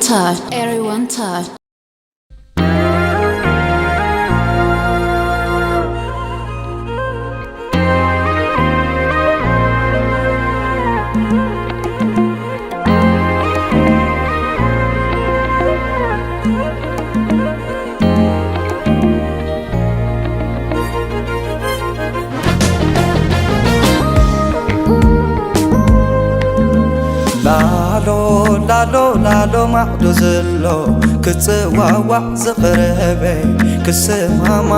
Touch. Everyone touch. ላሎ ላሎ ላሎ ማዕዶ ዘሎ ክጽዋዋዕ ዝቕረበ ክስማማ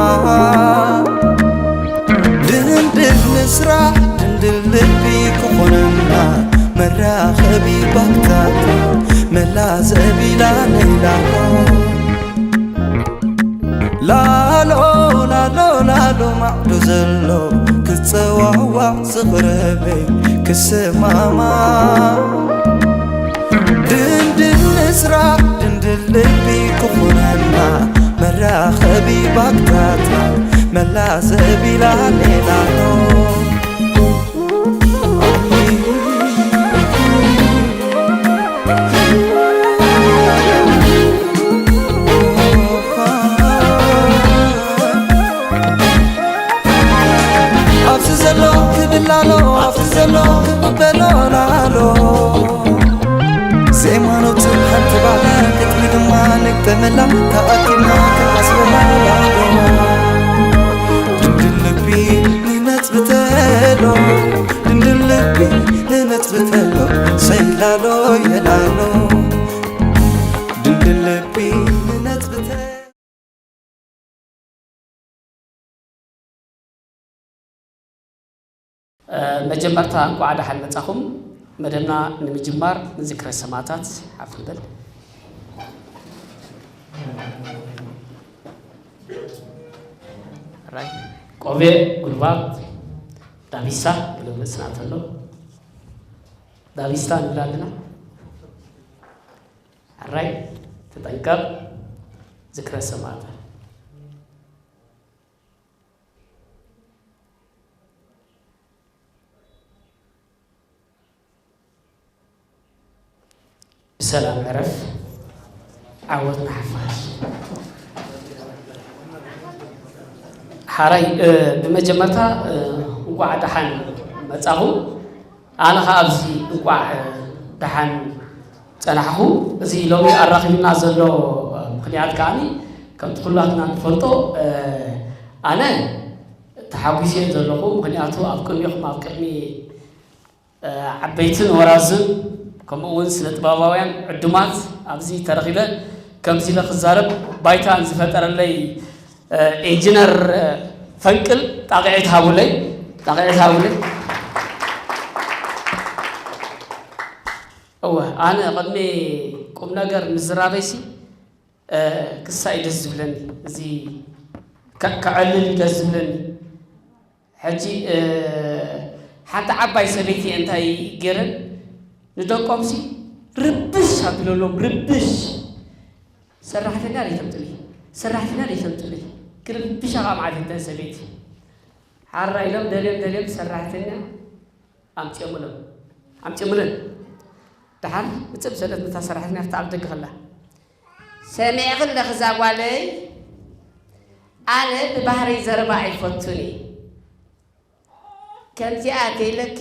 ድንድል ንስራሕ ድንድል ልቢ ክኾነና መራኸቢ ባክታት መላ ዘቢላ ነይላሎ ላሎ ላሎ ላሎ ማዕዶ ዘሎ ክጸዋዋዕ ዝቕረበ ክስማማ ድንድን ንስራሕ ድንድን ልቢ ክኹነና መራኸቢ ባክታትና መላ ዘቢላ ሌላሎ ኣብዚ ዘሎ ክብላሎ ኣብቲ ዘሎ ክብበሎ ላሎ ዜማኖቱ ሓንቲ ባላ ግጥሚ ድማ ንግጠመላ ተኣኪብና ክዓስበላ ላሎ ድንድን ልቢ ንነጽብተሎ ድንድን ልቢ ንነጽብተሎ ሰይላሎ የላሎ ድንድን ልቢ ንነጽብተሎ መጀመርታ እንኳዕ ደሓን መጻኹም። መደብና ንምጅማር ንዝክረ ሰማእታት ሓፍ ንበል። ራይ ቆቤ ጉልባብ ዳቢሳ ብልብ ርእስና ተሎ ዳቢሳ ንብል ኣለና። ሕራይ ተጠንቀቕ ዝክረ ሰማእታት። ብሰላም ዕረፍ ዓወት ንሓፋሽ። ሓራይ ብመጀመርታ እንቋዕ ደሓን መጻኹም። ኣነ ኸዓ ኣብዚ እንቋዕ ደሓን ጸናሕኹ። እዚ ሎሚ ኣራኺቡና ዘሎ ምኽንያት ከዓኒ ከምቲ ኩላትና ንፈልጦ ኣነ ተሓጒሰ ዘለኹ። ምኽንያቱ ኣብ ቅድሚኹም ኣብ ቅድሚ ዓበይትን ወራዝን ከምኡ እውን ስነ ጥበባውያን ዕዱማት ኣብዚ ተረኺበ ከምዚ ኢለ ክዛረብ ባይታ ዝፈጠረለይ ኢንጂነር ፈንቅል ጣቕዒት ሃቡለይ ጣቕዒት ሃቡለይ እወ ኣነ ቅድሚ ቁም ነገር ምዝራበይሲ ክሳይ ደስ ዝብለኒ እዚ ከዕልል ደስ ዝብለኒ ሕጂ ሓንቲ ዓባይ ሰበይቲ እንታይ ገይረን ንደቆምሲ ርብሽ ኣቢለሎም ርብሽ ሰራሕተኛ ደይተምፅሊ ሰራሕተኛ ደይተምፅሊ ክርብሻ ከዓ ማለት እንተን ሰበይቲ ሓራ ኢሎም ደልዮም ደልዮም ሰራሕተኛ ኣምፅኦምሎም ኣምፅኦምለን ደሓር ምፅእ ብሰለት ነታ ሰራሕተኛ ፍታ ኣብ ደገ ከላ ሰሚዕኺ ኣለኺ እዛ ጓለይ ኣነ ብባህረይ ዘረባ ኣይፈቱን እየ ከምዚኣ ተይለኪ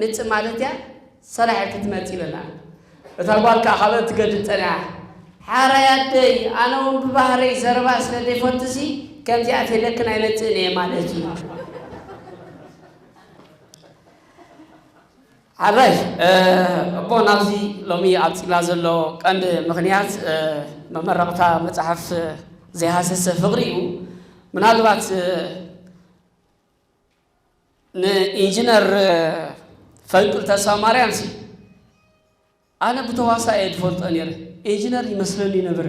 ምፅእ ማለት እያ ሰራሕ ኢልኪ ትመፂ ኢለና እታ ጓል ከዓ ካብ ትገድድ ፀኒሓ ሓራይ ኣደይ ኣነ እውን ብባህረይ ዘረባ ስለ ዘይፈቱሲ ከምዚኣ ተይለክን ኣይመፅእን እየ ማለት እዩ ሓራይ እቦ ናብዚ ሎሚ ኣብፂና ዘሎ ቀንዲ ምኽንያት መመረቕታ መፅሓፍ ዘይሃሰሰ ፍቕሪ እዩ ምናልባት ንኢንጂነር ፈንቅል ተስፋማርያም ሲ ኣነ ብተዋሳእ እየ ዝፈልጦ ነይረ ኢንጂነር ይመስለኒ ይነብረ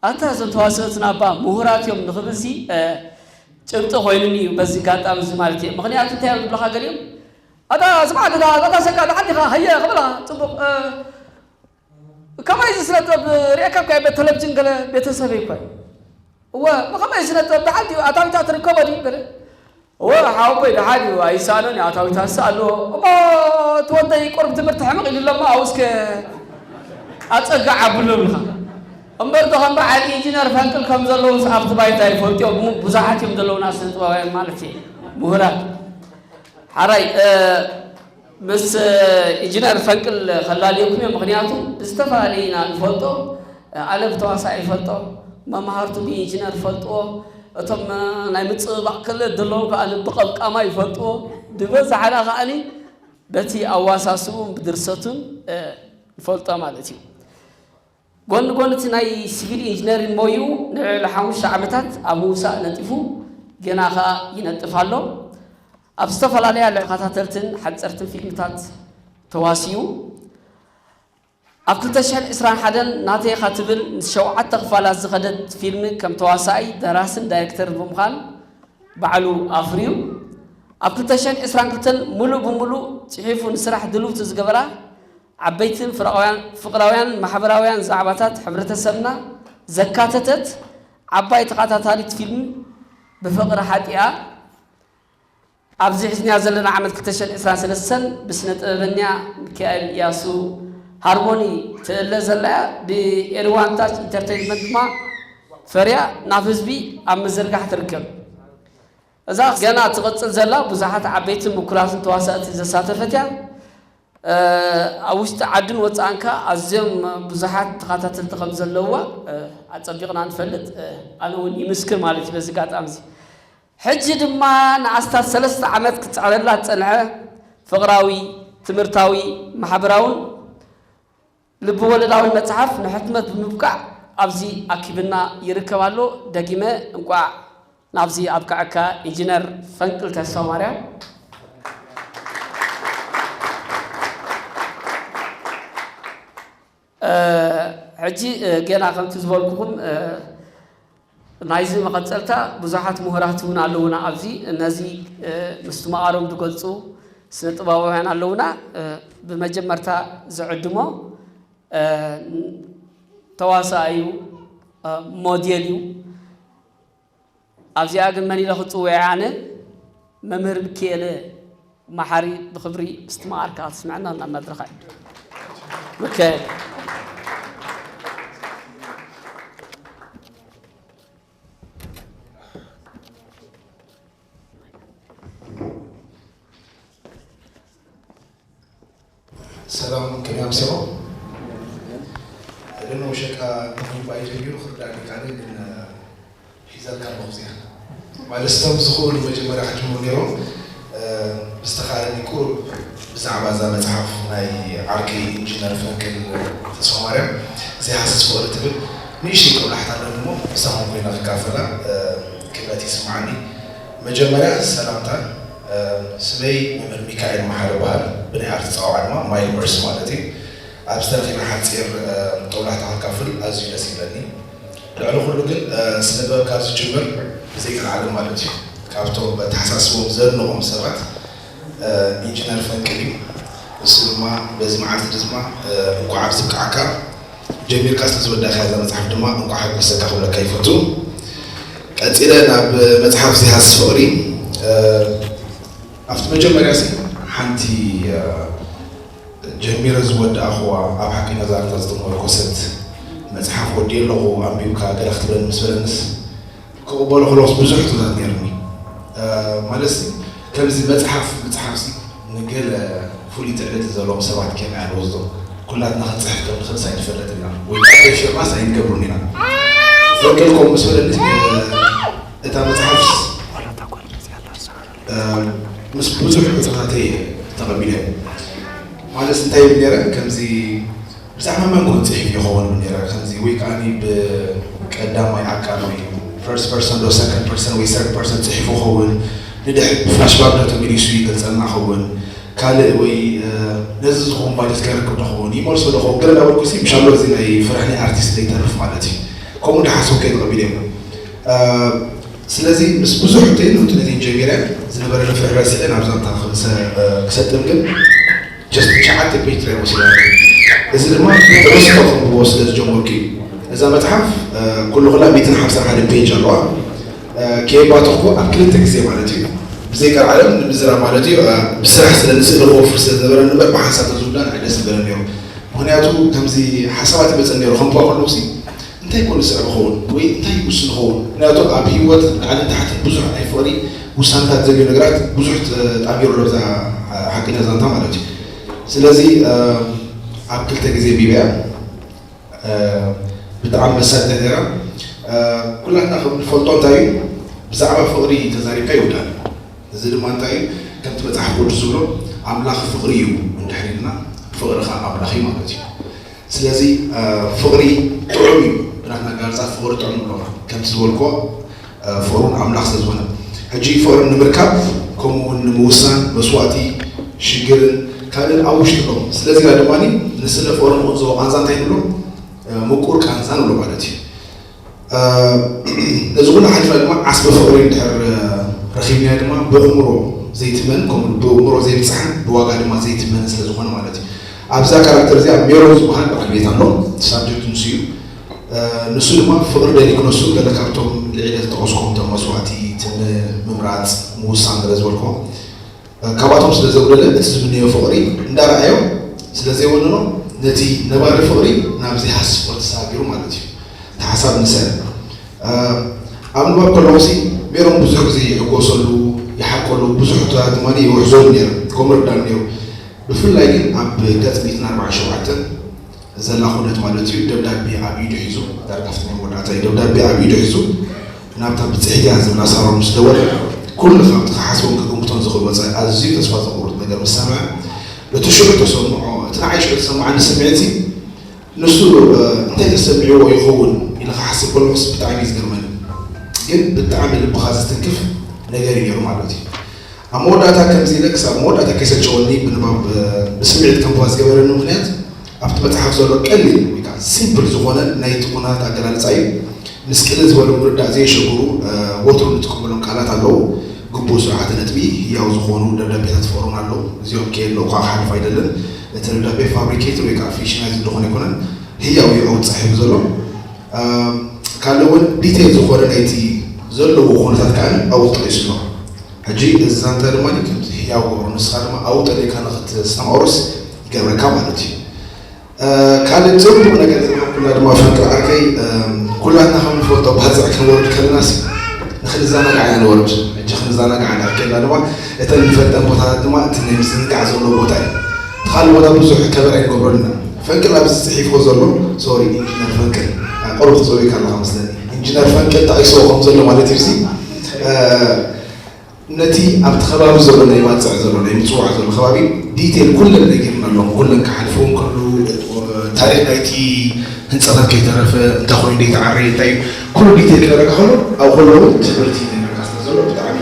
ኣንታ እዞም ተዋሰእትና እባ ምሁራት እዮም ንኽብል ሲ ጭብጢ ኮይኑኒ እዩ በዚ ጋጣሚ እዚ ማለት እየ ምኽንያቱ እንታይ እዮም ዝብለኻ ገሊኦም ኣታ ስማዕ ኣታ ኣታ ሰካ ደሓን ዲኻ ሃየ ክብላ ፅቡቕ ከመይ እዚ ስነ ጥበብ ሪእካ እኳ ቤት ቴሌቪዥን ገለ ቤተሰበይ እኳ እዩ እወ ብኸመይ ስነ ጥበብ ደሓን ድዩ ኣታዊታት ርከቦ ድዩ ገለ እወ ሓወቦይ ደሓን እዩ ኣይሰኣኖን እዩ ኣታዊታትስ ኣለዎ እሞ እቲ ወደይ ቁሩብ ትምህርቲ ሕምቕ ኢሉ ኣሎ እሞ ኣብኡ እስከ ኣጸግዕ ኣብሉልኻ። እምበር ዶ ከም በዓል ኢንጂነር ፈንቅል ከም ዘለዉ ኣብቲ ባይታ ይፈልጥዮ፣ ብዙሓት እዮም ዘለዉና ስነ ጥበባውያን ማለት እዩ፣ ምሁራት። ሓራይ፣ እ፣ ምስ፣ እ፣ ኢንጂነር ፈንቅል ከላልየኩም እዮም። ምኽንያቱ ብዝተፈላለየ ኢና ንፈልጦ። እ፣ ኣነ ብተዋሳእ ይፈልጦ፣ መማህርቱ ብኢንጂነር ይፈልጥዎ፣ እቶም፣ እ፣ ናይ ምጽብባቕ ክእለት ዘለዎም ከኣ ብቐምቃማ ይፈልጥዎ። ዝበዝሓና ከኣኒ በቲ ኣዋሳስቡን ብድርሰቱን፣ እ፣ ንፈልጦ ማለት እዩ። ጎኒ ጎኒ እቲ ናይ ሲቪል ኢንጂነሪንግ ሞይኡ ንልዕሊ ሓሙሽተ ዓመታት ኣብ ምውሳእ ነጢፉ፣ ገና ኸኣ ይነጥፍ ኣሎ። ኣብ ዝተፈላለያ ተኸታተልትን ሓጸርትን ፊልምታት ተዋሲኡ። ኣብ ክልተ ሽሕን ዕስራን ሓደን ናተይ ኢኻ ትብል ንሸውዓተ ክፋላት ዝኸደት ፊልም ከም ተዋሳኣይ፣ ደራስን ዳይሬክተርን ብምዃን ባዕሉ ኣፍርዩ። ኣብ ክልተ ሽሕን ዕስራን ክልተን ምሉእ ብምሉእ ጽሒፉ ንስራሕ ድልውቲ ዝገበራ ዓበይትን ፍራውያን-፣ ፍቕራውያን ማሕበራውያን ዛዕባታት ሕብረተሰብና ዘካተተት ዓባይ ተኸታታሊት ፊልም ብፍቕሪ ሓጢኣ፣ ኣብዚ ሒዝናያ ዘለና ዓመት ክልተ ሽሕን ዕስራን ሰለስተን ብስነ ጥበበኛ ሚካኤል እያሱ ሃርሞኒ ትእለ ዘላ እያ። ብኤሪ ዋን ታች ኢንተርቴይንመንት ድማ ፈርያ ናብ ህዝቢ ኣብ ምዝርጋሕ ትርከብ። እዛ ገና ትቕጽል ዘላ ብዙሓት ዓበይትን ምኩራትን ተዋሳእቲ ዘሳተፈት እያ። እ፣ ኣብ ውሽጢ ዓድን ወጻእን ከኣ ኣዝዮም ብዙሓት ተኸታተልቲ ከም ዘለውዋ፣ እ፣ ኣጸቢቕና ንፈልጥ። እ፣ ኣነ እውን ይምስክር ማለት እዩ በዚ ኣጋጣሚ እዚ። ሕጂ ድማ ንኣስታት ሰለስተ ዓመት ክጽዕረላ ዝጸንሐ ፍቕራዊ፣ ትምህርታዊ፣ ማሕበራውን ልብ ወለዳዊ መጽሓፍ ንሕትመት ብምብቃዕ ኣብዚ ኣኪብና ይርከብ ኣሎ። ደጊመ እንቋዕ ናብዚ ኣብቅዐካ ኢንጂነር ፈንቅል ተስፋማርያም። እ፣ ሕጂ፣ እ፣ ገና ከምቲ ዝበልኩኹም፣ እ፣ ናይዚ መቐጸልታ ብዙሓት ምሁራት እውን ኣለዉና ኣብዚ። ነዚ፣ እ፣ ምስትምቓሮም ዝገልጹ ስነ ጥበባውያን ኣለዉና። እ፣ ብመጀመርታ ዝዕድሞ፣ እ፣ ተዋሳኣይ እዩ፣ እ፣ ሞዴል እዩ። ኣብዚኣ ግን መን ኢለ ክጽውዕ ኣነ? መምህር ሚካኤለ መሓሪ፣ ብኽብሪ ምስትምቓርካ ክትስምዐና ናብ መድረኻ እዩ። ሚካኤል። ሰላም፣ ከመይ ኣምሲኹም? ደነ ውሸቃ ተኾይኑ ባይ ጀሚሩ ክርዳእኒ ይከኣል፣ ግን፣ እ፣ ሒዘልካ ኣለኹ እዚኣ። ማለት፣ ስቶም ዝኽእሉ መጀመርያ ክጅምሩ ነይሮም፣ እ፣ ብዝተኻእለኒ ቁሩብ ብዛዕባ እዛ መጽሓፍ ናይ ዓርከይ ኢንጂነር ፈንቅል ተስፋማርያም ዘይሃስስ ፍቕሪ ትብል ንእሽተይ ጦብላሕታ ኣለኒ እሞ፣ ምሳኹም ኮይነ ክካፈላ፣ እ፣ ክብረት ይስምዓኒ። መጀመርያ ሰላምታ፣ እ፣ ስመይ መምህር ሚካኤል መሓሪ ይበሃል። ብናይ ኣርት ጸዋዕማ ድማ ማይል መርስ ማለት እዩ። ኣብ ዝተረኺበ ሓጺር፣ እ፣ ጦብላሕታ ከካፍል ኣዝዩ ደስ ይብለኒ። ልዕሊ ኩሉ ግን፣ እ፣ ስነ ጥበብ ካብ ዝጅምር ብዘይ ቀልዓለም ማለት እዩ። ካብቶም በተሓሳስቦም ዘድንቖም ሰባት፣ እ፣ ኢንጂነር ፈንቅል እዩ። እሱ ድማ በዚ መዓልቲ እዚ ድማ፣ እ፣ እንኳዕ ኣብዚ ኣብቅዓካ። ጀሚርካ ስለ ዝወዳእካያ እዛ መጽሓፍ ድማ እንኳዕ ሓጎሰካ ክብለካ ይፈቱ። ቀጺለ ናብ መጽሓፍ ዘይሃስስ ፍቕሪ፣ እ፣ ኣብቲ መጀመርያ ሲ ሓንቲ፣ እ፣ ጀሚረ ዝወዳእኽዋ ኣብ ሓቀኛ ዛንታ ዝተመርኮሰት መጽሓፍ ወዲኤ ኣለኹ፣ ኣንቢብካ ገለ ክትብለኒ ምስ በለንስ፣ ክቕበሎ ከለኹስ ብዙሕ ሕቶታት ነይሩኒ። እ፣ ማለትሲ፣ ከምዚ መጽሓፍ ምጽሓፍሲ ንገለ ፍሉይ ትዕድልቲ ዘለዎም ሰባት ከመይ ኣንወስዶ? ኩላትና ክንጽሕፍ ከም ንኽእልስ ኣይንፈልጥን ኢና፣ ወይ ከዓ ደፊርናስ ኣይንገብርን ኢና። ፈንቅል ከምኡ ምስ በለኒ፣ እ፣ እታ መጽሓፍስ፣ እ፣ ምስ ብዙሕ ሕቶታተይ ተቐቢለ። ማለት እንታይ ይብል ነይረ? ከምዚ ብዛዕባ መን ኮን ጽሒፉ ይኸውን ነይረ? ከምዚ ወይ ከዓኒ ብቀዳማይ ኣካል ወይ ፈርስት ፐርሰን ዶ ሰከንድ ፐርሰን ወይ ሰርድ ፐርሰን ጽሒፉ ይኸውን? ንድሕር ብፍላሽባክ ዶ ተመሊሱ ይገልጸልና ይኸውን? ካልእ ወይ፣ እ፣ ነዚ ዝኸውን ባጀት ከይረክብ ዶ ይኸውን? ይመልሶ ዶ ይኸውን? ገለ እናበልኩ ሲ ምሻሎ እዚ ናይ ፍርሒ ናይ ኣርቲስት ዘይተርፍ ማለት እዩ። ከምኡ እንዳሓሰብኩ እየ ተቐቢለ እሞ። እ፣ ስለዚ ምስ ብዙሕ ሕቶይን ህንጡይነተይን ጀሚረ ዝነበረኒ ፍርሒ ረሲዐ ናብ ዛንታ ክሰ-፣ እ፣ ክሰጥም ግን just ትሽዓተ ፔጅ ጥራይ ወሲዳ። እዚ ድማ ብትሕዝቶ ከንብቦ ስለ ዝጀመርኩ እዩ። እዛ መጽሓፍ፣ እ፣ ኩሉ ኩላ ሚእትን ሓምሳን ሓደ ፔጅ ኣለዋ። እ፣ ከየባተኽኩ ኣብ ክልተ ግዜ ማለት እዩ። ብዘይ ቀልዓለም ንምዝራብ ማለት እዩ። እ፣ ብስራሕ ስለ ንስእሊ ክወፍር ስለ ዝነበረ እምበር ብሓንሳብ ተዝውዳእ ንዓይ ደስ ምበለኒ ነይሩ። ምክንያቱ ከምዚ ሓሳባት ይመፀኒ ነይሩ ከምኳ ከለኩሲ እንታይ ኮን ስዕብ ኸውን ወይ እንታይ ይውስን ኸውን? ምክንያቱ ኣብ ህይወት ላዕልን ታሕትን ብዙሕ ናይ ፍቕሪ ውሳነታት ዘድልዮ ነገራት ብዙሕ ተጣሚሩ ኣሎ ብዛ ሓቀኛ ዛንታ ማለት እዩ። ስለዚ ኣብ ክልተ ግዜ ቢበያ ብጣዕሚ መሳጢት ነይራ። ኩላትና ከም ንፈልጦ እንታይ እዩ ብዛዕባ ፍቕሪ ተዛሪብካ ይውዳል። እዚ ድማ እንታይ እዩ? ከምቲ መፅሓፍ ቅዱስ ዝብሎ ኣምላኽ ፍቕሪ እዩ እንድሕር ኢልና ፍቕሪ ከዓ ኣምላኽ እዩ ማለት እዩ። ስለዚ ፍቕሪ ጥዑም እዩ። ብናትና ኣገላልፃ ፍቕሪ ጥዑም ንብሎ ከምቲ ዝበልኮ ፍቕሩን ኣምላኽ ስለ ዝኾነ ሕጂ ፍቕሪ ንምርካብ ከምኡ እውን ንምውሳን መስዋእቲ ሽግርን ካልእን ኣብ ውሽጢ ኣለዎ። ስለዚ ኢና ድማ ንስለ ፍቕሪ ንቕንዝቦ ቃንዛ እንታይ ንብሎ? ምቁር ቃንዛ ንብሎ ማለት እዩ። ነዚ ኩሉ ሓሊፍና ድማ ዓስቢ ፍቕሪ እንድሕር ረኺብናዮ ድማ ብእምሮ ዘይትመን ከምኡ ብእምሮ ዘይብፃሕን ብዋጋ ድማ ዘይትመን ስለ ዝኾነ ማለት እዩ። ኣብዛ ካራክተር እዚኣ ሜሮን ዝበሃል በዓል ቤት ኣሎ። ሳብጀክት ንሱ እዩ። ንሱ ድማ ፍቕሪ ደልዩ ክነሱ ገለ ካብቶም ልዒለ ዝጠቐስኩም እቶም መስዋእቲ እቲ ምምራፅ ምውሳን ገለ ዝበልኮ ካብኣቶም ስለ ዘጉደለ እቲ ዝምነዮ ፍቕሪ እንዳረኣዮ ስለ ዘይወነኖ ነቲ ነባሪ ፍቕሪ ናብ ዘይሃስስ ፍቕሪ ተሰጋጊሩ ማለት እዩ። እቲ ሓሳብ ንሰ ኣብ ንባብ ከለኹሲ ሜሮን ብዙሕ ግዜ ይሕጎሰሉ ይሓልቀሉ ብዙሕ ሕቶታት ድማ ይውሕዘሉ ነይሩ ከምኡ ርዳን ነይሩ። ብፍላይ ግን ኣብ ገፅ ሚእትን ኣርባዓን ሸውዓተን ዘላ ኩነት ማለት እዩ። ደብዳቤ ኣብ ኢዱ ሒዙ ዳርጋ ፍትነ መወዳእታ እዩ ደብዳቤ ኣብ ኢዱ ሒዙ ናብታ ብፅሕት እያ ዝብላ ሳሮን ምስ ደወለ ኩሉ ካብቲ ክሓስቦን ክግምቶን ዝኽእል ወፃኢ ኣዝዩ ተስፋ ዘቑርጥ ነገር ምስ ሰምዐ እቲ ሽዑ ተሰምዖ እቲ ንዓይ ሽዑ ዝሰማዓኒ ስምዒት ንሱ እንታይ ተሰሚዕዎ ይኸውን ኢለ ክሓስብ ከለኹስ ብጣዕሚ እዩ ዝገርመኒ። ግን ብጣዕሚ ልብኻ ዝትንክፍ ነገር እዩ ነይሩ ማለት እዩ። ኣብ መወዳእታ ከምዚ ኢለ ክሳብ መወዳእታ ከይሰልቸወኒ ብንባብ ብስምዒት ከንብባ ዝገበረኒ ምኽንያት ኣብቲ መፅሓፍ ዘሎ ቀሊል ወይ ከዓ ሲምፕል ዝኾነ ናይቲ ኩነታት ኣገላልፃ እዩ። ምስ ቅልል ዝበሉ ምርዳእ ዘየሸግሩ ወትሩ ንጥቀመሎም ቃላት ኣለዉ። ግቡእ ስርዓተ ነጥቢ፣ ህያው ዝኾኑ ደብዳቤታት ፍቕርን ኣለዉ። እዚኦም ከየለዉ ከዓ ክሓልፍ ኣይደልን። እቲ ደብዳቤ ፋብሪኬትድ ወይ ከዓ ፊክሽናይዝድ ዝኾነ ኣይኮነን። ህያው እዩ ኣውት ፃሒፉ ዘሎ። ካልእ እውን ዲቴል ዝኾነ ናይቲ ዘለዎ ኩነታት ከዓ ኣብኡ ተጠቒሱ ኣሎ። ሕጂ እዚ ዛንታ ድማ ከምዚ ህያው ገብሮ ንስኻ ድማ ኣብኡ ጠሊዕካ ንኽትስተማቕሮስ ይገብረካ ማለት እዩ። ካልእ ፅቡቕ ነገር ዝረኸብኩላ ድማ ፈንቅል ዓርከይ ኩላትና ከም ንፈልጦ ባፅዕ ክንወርድ ከለናስ ንክንዘናጋዕ ኢና ንወርድ። ሕጂ ክንዘናጋዕ እንዳልከና ድማ እተን ንፈልጠን ቦታታት ድማ እቲ ናይ ምዝንጋዕ ዘለዎ ቦታ እዩ። እቲ ካልእ ቦታ ብዙሕ ከበር ኣይንገብረሉና። ፈንቅል ኣብዚ ፅሒፍዎ ዘሎ ሶሪ ኢንጂነር ፈንቅል ቆርብ ትፀውካ ኣለካ መስለኒ። ኢንጂነር ፈንቅል ጠቒስዎ ከም ዘሎ ማለት እዩ። ነቲ ኣብቲ ከባቢ ዘሎ ናይ ባፅዕ ዘሎ ናይ ምፅዋዕ ዘሎ ከባቢ ዲቴል ኩለን ነጊርና ኣለኹ። ኩለን ክሓልፍዎ እንከሉ ታሪክ ናይቲ ህንፃታት ከይተረፈ እንታይ ኮይኑ ዘይተዓረየ እንታይ ኩሉ ዲቴል ክነረካ ከሎ ኣብ ከለዉ ትምህርቲ ነረካ ስለ ዘሎ ብጣዕሚ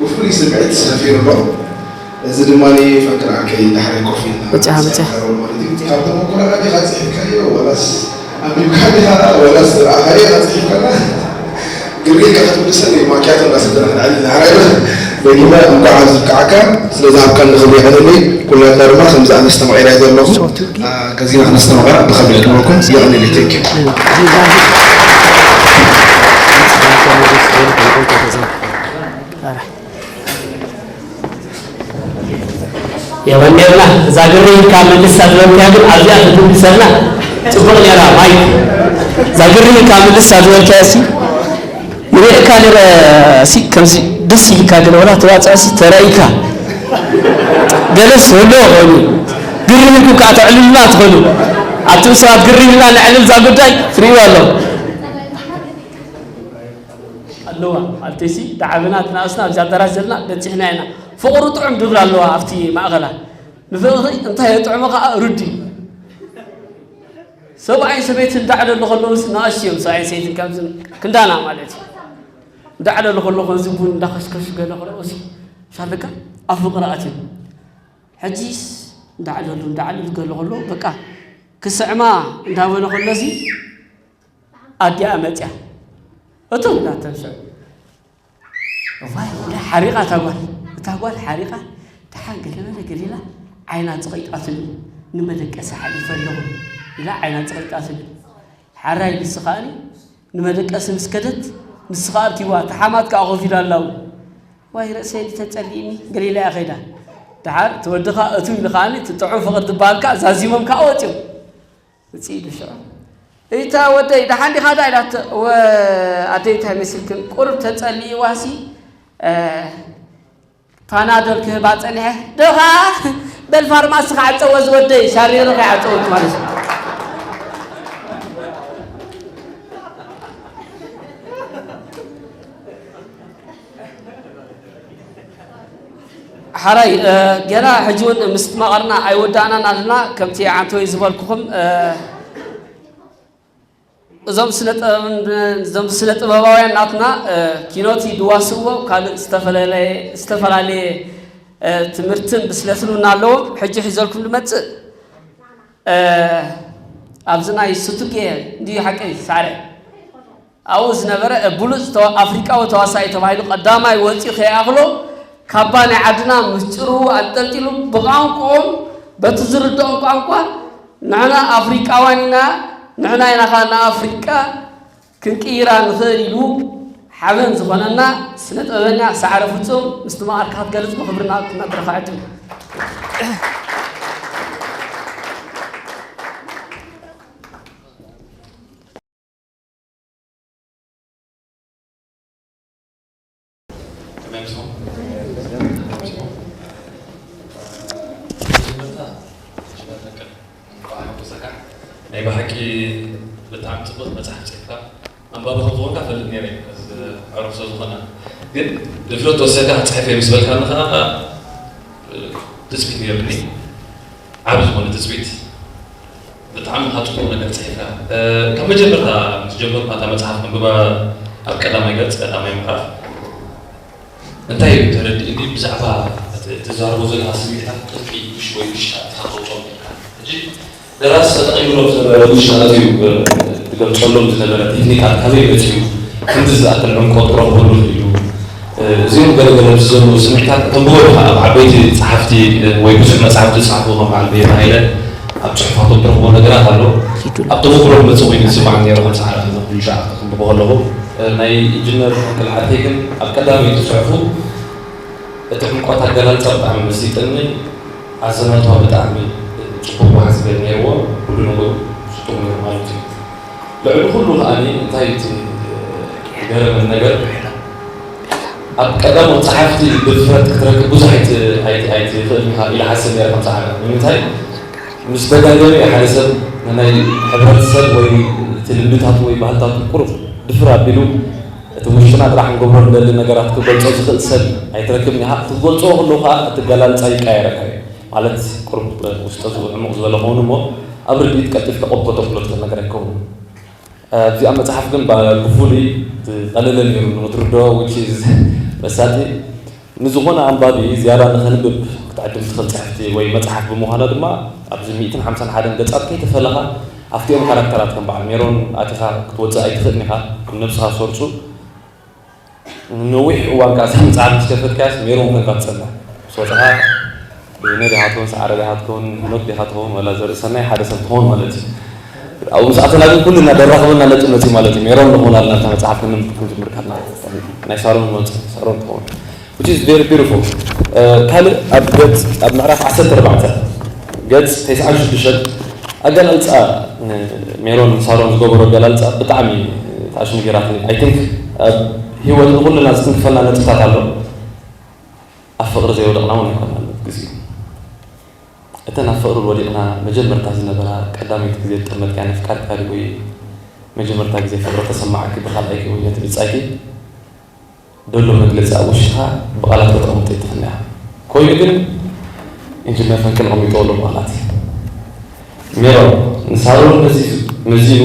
ብፍሉይ ስምዒት ሰፊሩ ኣሎ። እዚ ድማ ፈንቅል ዓርከይ ዳሕረይ ኮፍ ኢልና ብጫ፣ ብጫ። ንዛረብ ማለት እዩ። ካብ ተመኩሮና ዲኻ ፅሒፍካዮ ወላስ ኣንቢብካ ዲኻ ወላስ ዝረኣኻዮ ኢኻ ፅሒፍካና? ግርጌ ኢልካ ክትምልሰኒ ማክያቶ እንዳሰተና ክንዕልል ንሓራይ ደጊመ እንኳዕ ኣብዚ ብቅዓካ ስለ ዝሃብካኒ ክብሪ ይቐንለይ። ኩላትና ድማ ከምዚ ኣነ ኣስተማቒረ ዘለኹ ገዚና ክነስተማቕራ ብኸቢድ ክብለኩም ይቐንለይ። Thank you። የቐንየልና። እዛ ግርህ ኢልካ ምልሳ ዝበልካያ ግን ኣብዚኣ ተትምልሰልና ጽቡቕ ነይራ። ማይክ፣ እዛ ግርህ ኢልካ ምልሳ ዝበልካያ ሲ ንሪእካ ነይረ ሲ ከምዚ ደስ ኢልካ ገለ ወላ ተዋፅኦ ሲ ተራኢካ ገለስ ህልዎ ኮይኑ ግርህ ኢልኩም ከዓ ተዕልሉና ትኽእሉ። ኣቱም ሰባት ግርህ ኢልና ነዕልል እዛ ጉዳይ ትርእይዋ ኣለኹም። ኣለዋ ኣብተይሲ ደዓበና ትናእስና ኣብዚ ኣዳራሽ ዘለና በፂሕና ኢና። ፍቕሪ ጥዑም ድብል ኣለዋ ኣብቲ ማእኸላ። ንፍቕሪ እንታይ የጥዕሞ ከዓ ርዲ። ሰብኣይን ሰበይትን እንዳዕለሉ ከለውስ ንኣሽቱ እዮም ሰብኣይን ሰበይትን ከምዚ ክንዳና ማለት እዩ። እንዳዕለሉ ከለዉ ከምዚ ቡን እንዳኸሽከሹ ገለ ከለውስ ሻለካ ኣብ ፍቕሪ ኣትዮም። ሕጂስ እንዳዕለሉ እንዳዕለሉ ገለ ከለዉ በቃ ክስዕማ እንዳበለ ከሎሲ ኣዲኣ መፅያ እቶም ናተን ሽዑ እዋይ እንዳ ሓሪቓ እታ ጓል እታ ጓል ሓሪቓ ደሓን ገለ በለ ገሊላ ዓይና ፀቒጣትሉ ንመደቀሲ ሓሊፈ ኣለኹ ኢላ ዓይና ፀቒጣትሉ ሓራይ ንስ ከኣኒ ንመደቀሲ ምስ ከደት ንስ ከኣ ኣብቲዋ ተሓማት ከኣ ኮፍ ኢላ ኣላው ዋይ ርእሰይ እንዲ ተፀሊእኒ ገሊላ እያ ኸይዳ ደሓር እቲ ወዲ ከኣ እቱ ኢሉ ከኣኒ እቲ ጥዑም ፍቕሪ ዝበሃል ከኣ ዛዚሞም ከኣ ወፂኦም ውፅእ ኢሉ ሽዑ፣ "እታ ወደይ ደሓን ዲኻ?" ዳ ኢላቶ፣ "ወ-፣ ኣደይ እንታይ መሲልክን?" ቁሩብ ተጸሊእዋሲ፣ እ፣ ፓናዶል ክህባ ጸኒሐ፣ "ዶ ኸዓ በል ፋርማሲ ክዓጸዎ ዝወደይ፣ ሻሪሮ ከይዓጸወት ማለት እዩ።" ሓራይ፣ እ፣ ገና ሕጂ እውን ምስ መቐርና ኣይወዳእናን ኣለና። ከምቲ ዓንተወይ ዝበልኩኹም፣ እ፣ እዞም ስነ ጥበብን፣ እዞም ስነ ጥበባውያን ናትና፣ እ፣ ኪኖት ይድዋስዎ፣ ካልእ ዝተፈላለየ፣ ዝተፈላለየ፣ እ፣ ትምህርትን ብስለትን እውን ኣለዎም። ሕጂ ሒዘልኩም ዝመጽእ፣ እ፣ ኣብዚ ናይ ሱቱጌ እንድዩ ሓቀይ ሳዕረ ኣብኡ ዝነበረ፣ እ፣ ብሉጽ ተዋ-፣ ኣፍሪቃዊ ተዋሳኢ ተባሂሉ ቀዳማይ ወጺኡ ከይኣኽሎ፣ ካባ ናይ ዓድና ምስ ጭርዉ ኣንጠልጢሉ፣ ብቋንቋኦም፣ በቲ ዝርድኦም ቋንቋ፣ "ንሕና ኣፍሪቃውያን ኢና፣ ንሕና ኢና ኸኣ ንኣፍሪቃ ክንቅይራ ንኽእል" ኢሉ ሓበን ዝኾነና ስነ ጥበበኛ ሳዕረ ፍጹም፣ ምስቲ መቓርካ ክትገልጽ ብኽብሪ ናብ መድረኽ ኣዕድም። ከመይ ኣምሲኹም? ከመይ ኣምሲኹም? መጀመርታ፣ መጀመርታ፣ እንኳዕ ሓጎሰካ። ናይ ብሓቂ ብጣዕሚ ጽብቕቲ መጽሓፍ ጽሒፍካ። ኣንባቢ ከም ዝኾንካ እፈልጥ ነይረ፣ እዚ ዕሩኽ ሰብ ዝኾና። ግን ድፍረት ወሲኽካ ክጽሕፍ እየ ምስ በልካኒ ከኣ፣ ትጽቢት ነይሩኒ። ዓቢ ዝኾነ ትጽቢት። ብጣዕሚ ካብ ጽቡቕ ነገር ጽሒፍካ። እ፣ ካብ መጀመርታ ምስ ጀመርኩ፣ እታ መጽሓፍ ከንብባ ኣብ ቀዳማይ ገጽ፣ ቀዳማይ ምዕራፍ፣ እንታይ እዩ ተረዲእኒ፣ ብዛዕባ እቲ እትዛረቦ ዘለኻ ስምዒታት ጥልቂ ውሽ-፣ ወይ ውሽጣ ኢኻ ተውጽኦም ነርካ። ሕጂ ደራሲ ተጠቒምሎም ዝነበረ ውሽጣ እዩ፣ እ፣ ዝገልጸሎም ዝነበረ ቴክኒካት ካበይ መጺኡ፣ ክንዲ ዝኣክል ዕምቆት ክረኽበሉ ክኢሉ። እ፣ እዚኦም ገለገለ ምስ ዘለዉ ስምዒታት ከተንብቦ ኢኻ ኣብ ዓበይቲ ጸሓፍቲ፣ እ፣ ወይ ብዙሕ መጻሕፍቲ ዝጸሓፉ ከም በዓል ቤት ሃይለ ኣብ ጽሑፋቶም ትረኽቦ ነገራት ኣሎ። ኣብ ተመኩሮ ክመጽእ ኮይኑ ዝስማዕ ነይሩ፣ ከም ሰዓረ ከም ኩሉ ሻዕ ከንብቦ ከለኹ፣ እ፣ ናይ ኢንጂነር ፈንቅል ዓርከይ ግን ኣብ ቀዳመይቲ ጽሑፉ እቲ ዕምቆት ኣገላልጻ ብጣዕሚ መሲጥኒ። ኣዘማትዋ ብጣዕሚ ጽቡቕ መዓዝገብ ነይርዎ። ኩሉ ነገሩ ስጡም ነይሩ ማለት እዩ። ልዕሊ ኩሉ ከኣ እንታይ እቲ ዝገረመኒ ነገር፣ ኣብ ቀዳሞት ጸሓፍቲ ድፍረት ክትረክብ ብዙሕ ኣይት-፣ ኣይት-፣ ኣይትኽእልን ኢኻ ኢለ ሓስብ ነይረ ከም ጸሓፊ። ንምንታይ? ምስ ደጋገመ ሓደ ሰብ ንናይ ሕብረተሰብ ወይ እቲ ልምድታቱ ወይ ባህልታቱ ቁሩብ ድፍር ኣቢሉ እቲ ውሽጥና ጥራሕ ንገብሮ ንደሊ ነገራት ክገልጾ ዝኽእል ሰብ ኣይትረክብን ኢኻ። ክትገልጾ ከለዉ ከኣ እቲ ኣገላልጻ ይቀያየረካ እዩ። ማለት ቁሩብ ውስጠ ዕሙቕ ዝበለ ክኸውን እሞ ኣብ ርድኢት ቀልጢፍካ ኦፖ ተብሎ ትኽእል ነገር ኣይከውንን። ኣብዚኣ መጽሓፍ ግን ባ-፣ ብፍሉይ ዝቐለለ ነይሩ ንኽትርድኦ፣ which is መሳጢ። ንዝኾነ ኣንባቢ ዝያዳ ንኸንብብ ክትዕድም ትኽእል ጽሕፍቲ ወይ መጽሓፍ ብምዃና ድማ፣ ኣብዚ ሚእትን ሓምሳን ሓደን ገጻት ከይተፈለኻ፣ ኣብቲኦም ካራክተራት ከም በዓል ሜሮን ኣቲኻ ክትወጽእ ኣይትኽእልን ኢኻ። ኣብ ነብስኻ ሰርጹ። ንነዊሕ እዋን ከኣ እዛ መጽሓፍ ምስ ከፈትካያስ ሜሮን ኮንካ ትጸንሕ። ምስ ወጻኻ፣ በየነ ዲኻ ትኸውን፣ ሰዓረ ዲኻ ትኸውን፣ ሄኖክ ዲኻ ትኸውን፣ ዋላ ዘርእሰናይ ሓደ ሰብ ትኸውን ማለት እዩ። ኣብኡ ምስ ኣተና ግን ኩልና ደራኽበና ነጥብ መጺኡ ማለት እዩ። ሜሮን ንኾን ኣለና እታ መጽሓፍ ክንም-፣ ክንጅምር ከለና። ናይ ሳሮን መጽ-፣ ሳሮን ትኸውን። Which is very beautiful። እ፣ ካልእ ኣብ ገጽ፣ ኣብ ምዕራፍ ዓሰርተ ኣርባዕተ ገጽ ተስዓን ሽዱሽተን ኣገላልጻ፣ እ፣ ሜሮን ሳሮን ዝገበሮ ኣገላልጻ ብጣዕሚ ተኣሽሙ ገይራትኒ። I think ኣብ ህይወት ንኹልና ዝትንክፈና ነጥብታት ኣሎ። ኣብ ፍቕሪ ዘይወደቕና እውን ኣይኮናን ግዜኡ። እተን ኣብ ፍቕሪ ወዲቕና መጀመርታ ዝነበራ ቀዳመይቲ ግዜ ዝጠመትካያ ነፍቃርካ ድዩ ወይ መጀመርታ ግዜ ፍቕሪ ተሰማዓኪ ብኻልኣይኪ ወይ ነቲ ብጻይኪ ደሎ መግለጺ ኣብ ውሽጥኻ ብቓላት ከተቐምጦ ኣይትኽእልን ኢኻ። ኮይኑ ግን ኢንጂነር ፈንቅል ኣቐሚጥዎ ኣሎ ብቓላት። ሜሮን ንሳሮን መዚ-፣ መዚኑ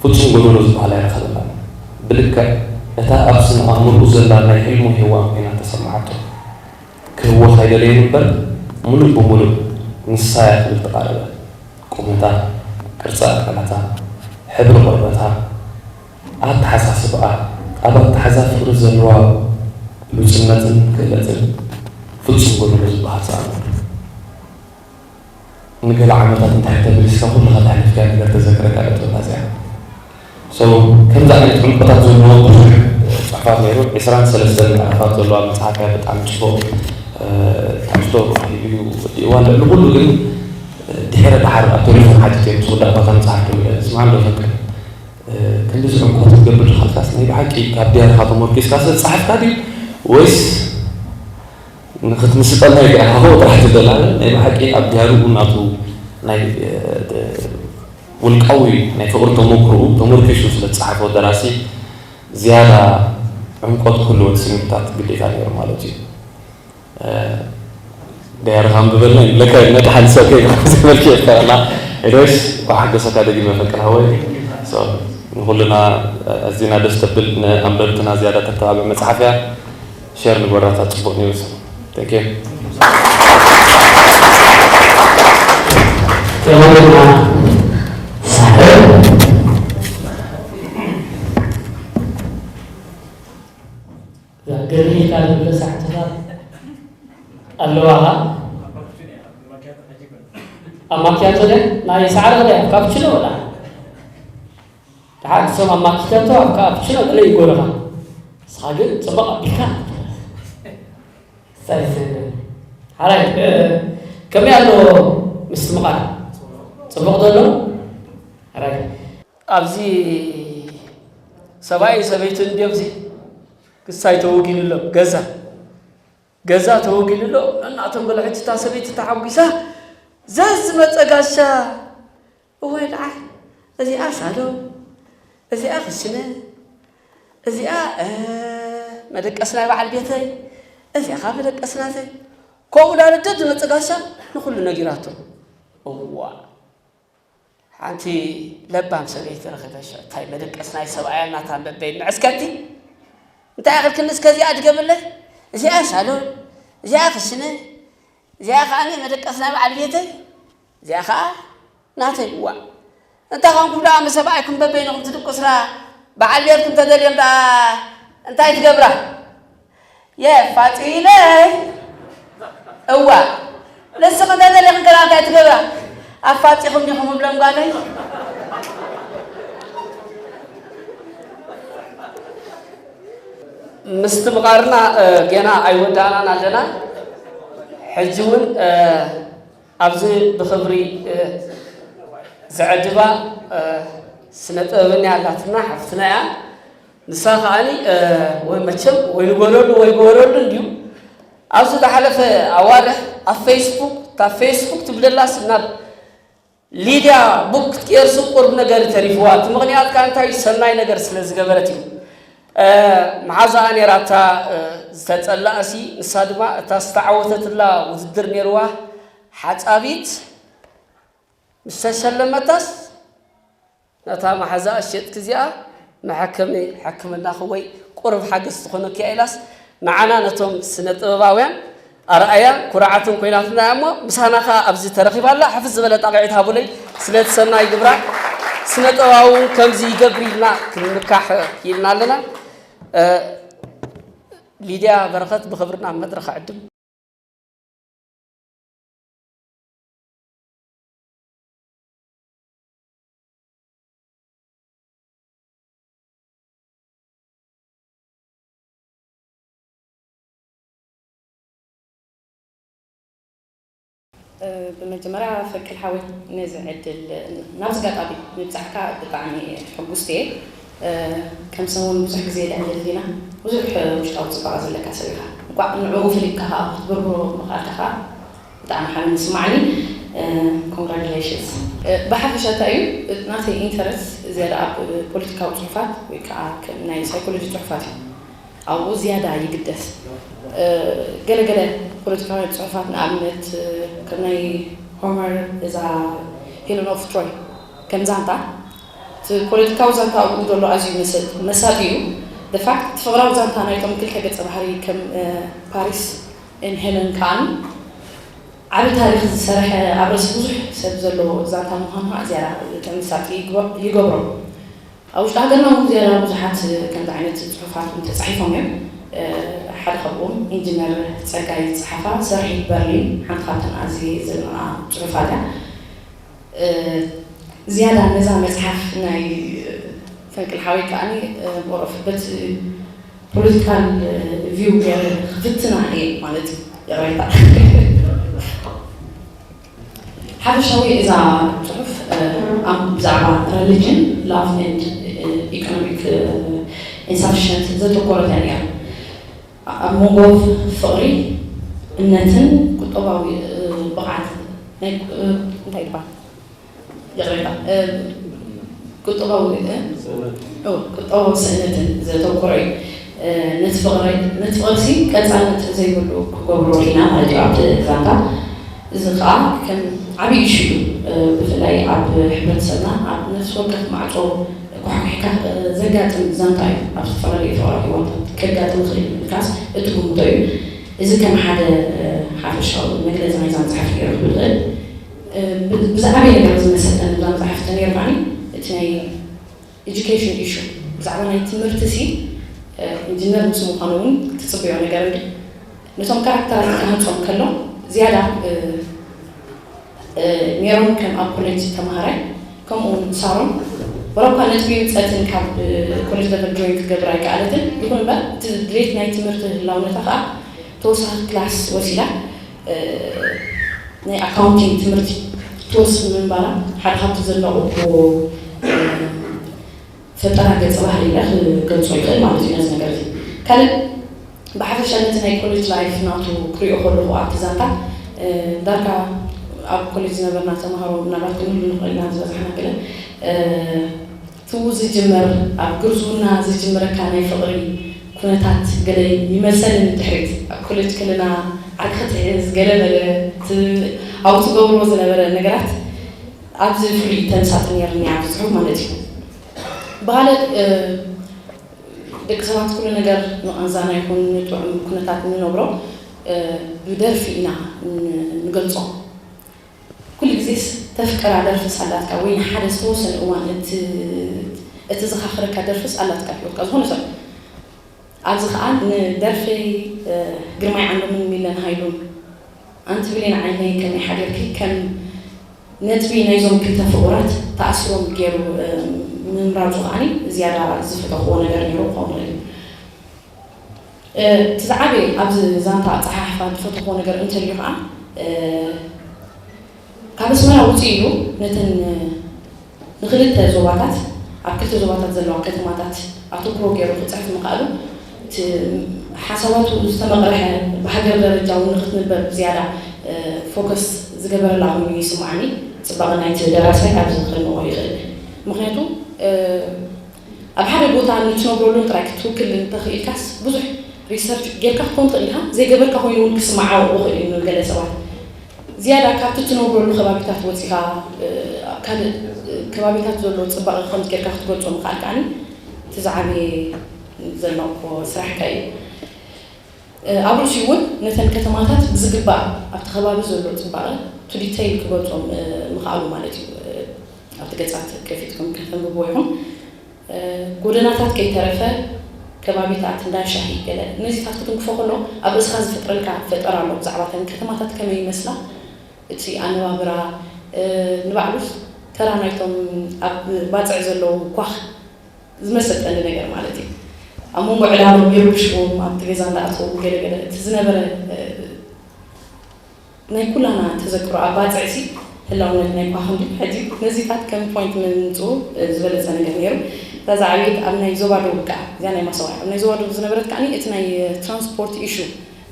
ፍጹም ጎደሎ ዝበሃል ኣይረኸበላን። ብልክዕ እታ ኣብ ስነ ኣእምሮኡ ዘላ ናይ ሕልሙ ሄዋን ኮይና ተሰምዓቶ። ክህወኽ ኣይደለየን እምበር፣ ምሉእ ብምሉእ ንሳ እያ ክብል ተቓረበ። ቁመታ፣ ቅርጺ ኣካላታ፣ ሕብሪ ቆርበታ፣ ኣተሓሳስባኣ፣ ኣብ ኣተሓዛ ፍቕሪ ዘለዋ ብሉጽነትን ክእለትን ፍጹም ጎደሎ ዝበሃል ሰኣን። ንገለ ዓመታት እንታይ ተመሊስካ ኩሉ ከተሕልፍካዮ ነገር ተዘክረካ እያ ትብላ እዚኣ። So፣ ከምዚ ዓይነት ዕምቆታት ዘለዎ ብዙሕ ጽሑፋት ነይሩ። ዕስራን ሰለስተን ምዕራፋት ዘለዋ መጽሓፍ እያ። ብጣዕሚ ጽቡቕ፣ እ፣ ትሕዝቶ እዩ ወዲእዋ። ልዕሊ ኩሉ ግን፣ እ፣ ድሕረ ድሓር ኣብ ቴሌፎን ሓቲተ ምስ ወዳእኳ እታ መጽሓፍ ደዊለ፣ "ስምዓ እንዶ ፈንቅል፣ እ፣ ክንድዚ ዕምቆት ክትገብር ድኻልካስ ናይ ብሓቂ ካብ ድያርኻ ተመርኪስካ ስለ ዝጸሓፍካ ድዩ ወይስ ንኽትምስጠልና ኢልካ ኢኻ ጥራሕ ትደላ?" ናይ ብሓቂ ኣብ ድያሩ እውን ናቱ ናይ፣ እ፣ ውልቃዊ ናይ ፍቕሪ ተመክሮኡ ተመርኪሱ ስለ ዝጸሓፎ ደራሲ ዝያዳ ዕምቆት ክህልዎ እቲ ስምዒታት ግዴታ ነይሩ ማለት እዩ። እ፣ ድያርኻ ኣንብበልና ይብለካ እዩ፣ ነታ ሓንቲ ሰብ ከይዳ ክትመልክ ይኽእል ኣላ። ኤኒዌይስ፣ ብሓጎሰካ ደጊመ ፈንቅል ሃወይ። ሶ፣ ንኹልና ኣዝና ደስ ተብል፣ ንኣንበብትና ዝያዳ ተተባብዕ መጽሓፍ እያ። ሼር ንግበራታ፣ ጽቡቕ ኒውስ። Thank you። ጥበብና ሳሕል ገርኒካ ዝብለ ሳሕትታት ኣለዋኻ። ኣብ ማኪያቶ ደ ናይ ሰዓረ ደ ኣብ ካፕችኖ ወላ ደሓር እሶም ኣብ ማኪያቶ ኣብ ካፕችኖ ገለ ይጎረኻ። ንስኻ ግን ጽቡቕ ኣቢልካ ሓራይ፣ እ፣ ከመይ ኣሎ ምስትምቓር? ጽቡቕ ዘሎ? ሓራይ። ኣብዚ ሰብኣይ ሰበይቱ እንድዮም እዚ ክሳይ ተወጊኑሎም ገዛ፣ ገዛ ተወጊኑሎ። እናቶም ገለ ሕጂ እታ ሰበይቲ ተሓጒሳ፣ "ዘዝ መጸ ጋሻ፣ እዋይ ደዓይ፣ እዚኣ ሳሎን፣ እዚኣ ክሽነ፣ እዚኣ፣ እ፣ መደቀስ ናይ በዓል ቤተይ፣ እዚኣ ኸዓ መደቀስ ናተይ." ከምኡ እንዳበለ ደድ መጸ ጋሻ ንኹሉ ነጊራቶ። እዋ፣ ሓንቲ ለባም ሰበይቲ ረኺበ፣ ሸ-፣ እንታይ መደቀስ ናይ ሰብኣያ እናታ በበይ ንዕስከቲ፣ እንታይ ኣኽልክኒ እስከ እዚኣ ድገምለይ፣ እዚኣ ሳሎን፣ እዚኣ ክሽነ፣ እዚኣ ኸዓ መደቀስ ናይ በዓል ቤተይ፣ እዚኣ ኸዓ ናተይ። እዋ፣ እንተ ኸንኩም ደኣ ምስ ሰብኣይኩም በበይንኹም ትድቅስራ፣ በዓል ቤትኩም ተደልዮም ደኣ እንታይ ትገብራ? የፋጺለይ። እዋ፣ ንስኺ እንተ ደሊኽን ከ እንታይ ትገብራ? ኣፋጺኹም ዲኹም እብሎም ጓለይ? ምስትምቓርና፣ እ፣ ጌና ኣይወዳእናን ኣለና። ሕጂ እውን፣ እ፣ ኣብዚ ብኽብሪ፣ እ፣ ዘዕድባ፣ እ፣ ስነ ጥበበኛ ኣላትና፣ ሓፍትና እያ። ንሳ ከዓኒ፣ እ፣ ወይ መቸም ወይ ንጎደሉ ወይ ጎደሉ እንድዩ። ኣብዚ ዝሓለፈ ኣዋርሕ ኣብ ፌስቡክ፣ እታ ፌስቡክ ትብለላስ ናብ ሊድያ ቡክ ክትቅየርሲ ቁሩብ ነገር ተሪፍዋ። እቲ ምኽንያት ከኣ እንታይ? ሰናይ ነገር ስለ ዝገበረት እዩ። እ፣ መሓዛኣ ነይራ እታ፣ እ፣ ዝተጸላእሲ፣ ንሳ ድማ እታ ዝተዓወተትላ ውድድር ነይርዋ ሓጻቢት ምስ ተሸለመታስ፣ ነታ መሓዛኣ ሸጥኪ እዚኣ መሐከሚ ሕክምናኺ ወይ ቁሩብ ሓገዝ ትኾነኪ እያ ኢላስ፣ ንዓና ነቶም ስነ ጥበባውያን ኣርኣያን ኩርዓትን ኮይናትና እያ እሞ፣ ምሳና ኸኣ ኣብዚ ተረኺባ ኣላ። ሕፍስ ዝበለ ጣቕዒት ሃቡለይ ስለቲ ሰናይ ግብራ። ስነ ጥበባዊ እውን ከምዚ ይገብር ኢልና ክንምካሕ ክኢልና ኣለና። እ፣ ሊድያ በረኸት ብኽብሪ ናብ መድረኽ ዕድም። እ፣ ብመጀመርያ ፈንቅል ሓወይ ነዚ ዕድል፣ ናብዚ ኣጋጣሚ ምብጻሕካ ብጣዕሚ ሕጉስቲ እየ። እ፣ ከም ሰብ እውን ብዙሕ ግዜ ንዕልል ዲና፣ ብዙሕ ውሽጣዊ ጽባቐ ዘለካ ሰብ ኢኻ። እንቋዕ ንዕኡ ፈሊጥካ ከኣ ክትብርብሮ ምኽኣልካ ከኣ ብጣዕሚ ሓበን ይስማዓኒ። እ፣ ኮንግራጁሌሽንስ። እ፣ ብሓፈሻ እንታይ እዩ፣ ናተይ ኢንተረስት ዝያዳ ኣብ ፖለቲካዊ ጽሑፋት ወይ ከኣ ከም ናይ ሳይኮሎጂ ጽሑፋት እዩ። ኣብኡ ዝያዳ ይግደስ። እ፣ ገለ ገለ ፖለቲካውያን ጽሑፋት፣ ንኣብነት፣ እ፣ ከም ናይ ሆመር፣ እዛ ሄለን ኦፍ ትሮይ ከም ዛንታ፣ እቲ ፖለቲካዊ ዛንታ ኣብኡ ዘሎ ኣዝዩ መሰ-፣ መሳጢ እዩ። The fact፣ እቲ ፍቕራዊ ዛንታ ናይቶም ክልተ ገጸ ባህሪ ከም፣ እ፣ ፓሪስ ን ሄለን ከኣ ዓቢ ታሪኽ ዝሰርሐ፣ ኣብ ርእሲ ብዙሕ ሰብ ዘሎ ዛንታ ምዃኑ ከኣ ዝያዳ መሳጢ ይግበ-፣ ይገብሮ። ኣብ ውሽጢ ሃገርና እውን ዝያዳ ብዙሓት ከምዚ ዓይነት ጽሑፋት እውን ተጻሒፎም እዮም። እ፣ ሓደ ካብኦም ኢንጂነር ጸጋይ ዝጸሓፋ ስርሒት በርሊን ሓንቲ ካብተን ኣዝየ ዘድንቓ ጽሑፋት እያ። እ፣ ዝያዳ ነዛ መጽሓፍ ናይ ፈንቅል ሓወይ ከኣኒ፣ እ፣ more of በቲ ፖለቲካል ቪው ገይረ ክፍትና እየ ማለት እዩ። ይቕሬታ። ሓፈሻዊ እዛ ጽሑፍ ኣብ ብዛዕባ religion, love and economic insufficient ዘተኮረት እያ ነይራ። ኣብ መንጎ ፍቕሪ፣ እምነትን ቁጠባዊ ብቕዓት ናይ እንታይ ይባል? ይቕሬታ፣ ቁጠባዊ ቁጠባዊ ስእነትን ዘተኮረ እዩ። ነቲ ፍቕሪ ነቲ ፍቕርሲ ቀጻልነት ዘይብሉ ክገብሮ ኢና ማለት እዩ ኣብቲ ዛንታ። እዚ ከዓ ከም ዓብዪ እሹ እዩ። ብፍላይ ኣብ ሕብረተሰብና ኣብ ነፍሲ ወከፍ ማዕጾ ኳሕኳሒካ ዘጋጥም ዛንታ እዩ። ኣብ ዝተፈላለዩ ፍቕራዊ ህይወታት ከጋጥም ይኽእል እዩ ኢልካስ እትግምቶ እዩ። እዚ ከም ሓደ ሓፈሻዊ መግለፂ ናይዛ መፅሓፍ ገይሩ ክብል ይኽእል። ብዝዓበየ ነገር ዝመሰጠኒ እዛ መፅሓፍ ተነይሩ ከዓኒ እቲ ናይ education issue ብዛዕባ ናይ ትምህርቲ ሲ ኢንጂነር ምስ ምዃኑ እውን ትፅበዮ ነገር እንዲ ነቶም ካራክተራት ክሃንፆም ከሎ ዝያዳ ሜሮን ከም ኣብ ኮሌጅ ተምሃራይ ከምኡ እውን ሳሮን ወላ እኳ ነጥቢ ምፀትን ካብ ኮሌጅ level join ክትገብር ኣይከኣለትን ይኹን እምበር እቲ ድሌት ናይ ትምህርቲ ህላውነታ ከዓ ተወሳኺ ክላስ ወሲዳ ናይ ኣካውንቲንግ ትምህርቲ ትወስድ ምንባራ ሓደ ካብቲ ዘድነቕኩዎ ፈጠራ ገፀ ባህሪ ኢለ ክገልፆ ይኽእል ማለት እዩ ነዚ ነገር እዚ። ካልእ ብሓፈሻ ነቲ ናይ ኮሌጅ ላይፍ ናቱ ክሪኦ ከለኹ ኣብቲ ዛንታ ዳርጋ ኣብ ኮሌጅ ዝነበርና ተምሃሮ ምናልባት ክንህሉ ንኽእል ኢና ዝበዛሕና ገለ ትዉ ዝጅመር ኣብ ግርዙና ዝጅምረካ ናይ ፍቕሪ ኩነታት ገለ ይመልሰኒ ንድሕሪት ኣብ ኮሌጅ ከለና ዓዲ ክትሕዝ ገለ መለ ኣብኡ ትገብርዎ ዝነበረ ነገራት ኣብዚ ፍሉይ ተምሳጥ ነይርኒ ኣብዚ ፅሑፍ ማለት እዩ። ብኻልእ ደቂ ሰባት ኩሉ ነገር ንቓንዛና ይኹን ንጥዑም ኩነታት ንነብሮ ብደርፊ ኢና ንገልፆ። ኩሉ ግዜስ ተፍቅራ ደርፍስ ኣላትካ ወይ ንሓደ ዝተወሰነ እዋን እትዘኻኽረካ ደርፍስ ኣላትካ ኣብ ህይወትካ ዝኾነ ሰብ ኣብዚ ከዓ ንደርፈይ ግርማይ ዓንዶምን ሚለን ሃይሉን ኣንቲ ብሌን ዓይነይ ከመይ ሓዲርኪ ከም ነጥቢ ናይዞም ክልተ ፍቑራት ተኣስሮም ገይሩ ምምራፁ ከዓኒ ዝያዳ ዝፈተኽዎ ነገር ነይሩ ክኸውን ይኽእል እዩ። እቲ ዝዓበየ ኣብዚ ዛንታ ኣፀሓሕፋ ዝፈተኽዎ ነገር እንተልዩ ከዓ ካብ ኣስመራ ውፅእ ኢሉ ነተን ንክልተ ዞባታት ኣብ ክልተ ዞባታት ዘለዋ ከተማታት ኣተኩሮ ገይሩ ክፅሕፍ ምኽኣሉ እቲ ሓሳባቱ ዝተመቕርሐ ብሃገር ደረጃ እውን ንክትንበብ ዝያዳ ፎከስ ዝገበረላ ኮይኑ ይስምዓኒ። ፅባቐ ናይቲ ደራሳይ ኣብዚ ከድንቖ ይኽእል። ምክንያቱ ኣብ ሓደ ቦታ ንትነብረሉን ጥራይ ክትውክል እንተኽኢልካስ ብዙሕ ሪሰርች ጌርካ ክትኮን ትኽእል ኢኻ። ዘይገበርካ ኮይኑ እውን ክስምዓኦ ይኽእል እዩ ንገለ ሰባት። ዝያዳ ካብቲ ትነብረሉ ከባቢታት ወፂኻ ካልእ ከባቢታት ዘሎ ፅባቐ ከምዚ ጌርካ ክትገልፆ ምኽኣል ከዓኒ እቲ ዝዓበየ ዘናቕፎ ስራሕካ እዩ። ኣብ ርእሲኡ እውን ነተን ከተማታት ብዝግባእ ኣብቲ ከባቢ ዘሎ ፅባቐ to detail ክገልፆም ምኽኣሉ ማለት እዩ። ኣብቲ ገፃት ከፊትኩም ከተንብብዎ ኢኹም። ጎደናታት ከይተረፈ ከባቢታት እንዳ ሻሂ ገለ ነዚታት ክትንክፎ ከሎ ኣብ ርእስኻ ዝፈጥረልካ ፈጠራ ኣሎ ብዛዕባ እተን ከተማታት ከመይ ይመስላ እቲ ኣነባብራ ንባዕሉስ ተራ ናይቶም ኣብ ባፅዕ ዘለዉ ኳኽ ዝመሰጠኒ ነገር ማለት እዩ ኣብ መንጎ ዕላሎም ይርብሽዎም ኣብቲ ገዛ እንዳኣተዉ ገለገለ እቲ ዝነበረ ናይ ኩላና ተዘክሮ ኣብ ባፅዕሲ ህላውነት ናይ ኳኽንዲ ሕጂ ነዚታት ከም ፖይንት ምምፅኡ ዝበለፀ ነገር ነይሩ። እዛ ዝዓበየት ኣብ ናይ ዞባ ደቡብ ከዓ እዚኣ ናይ ማሰዋይ ኣብ ናይ ዞባ ደቡብ ዝነበረት ከዓ እቲ ናይ ትራንስፖርት ኢሹ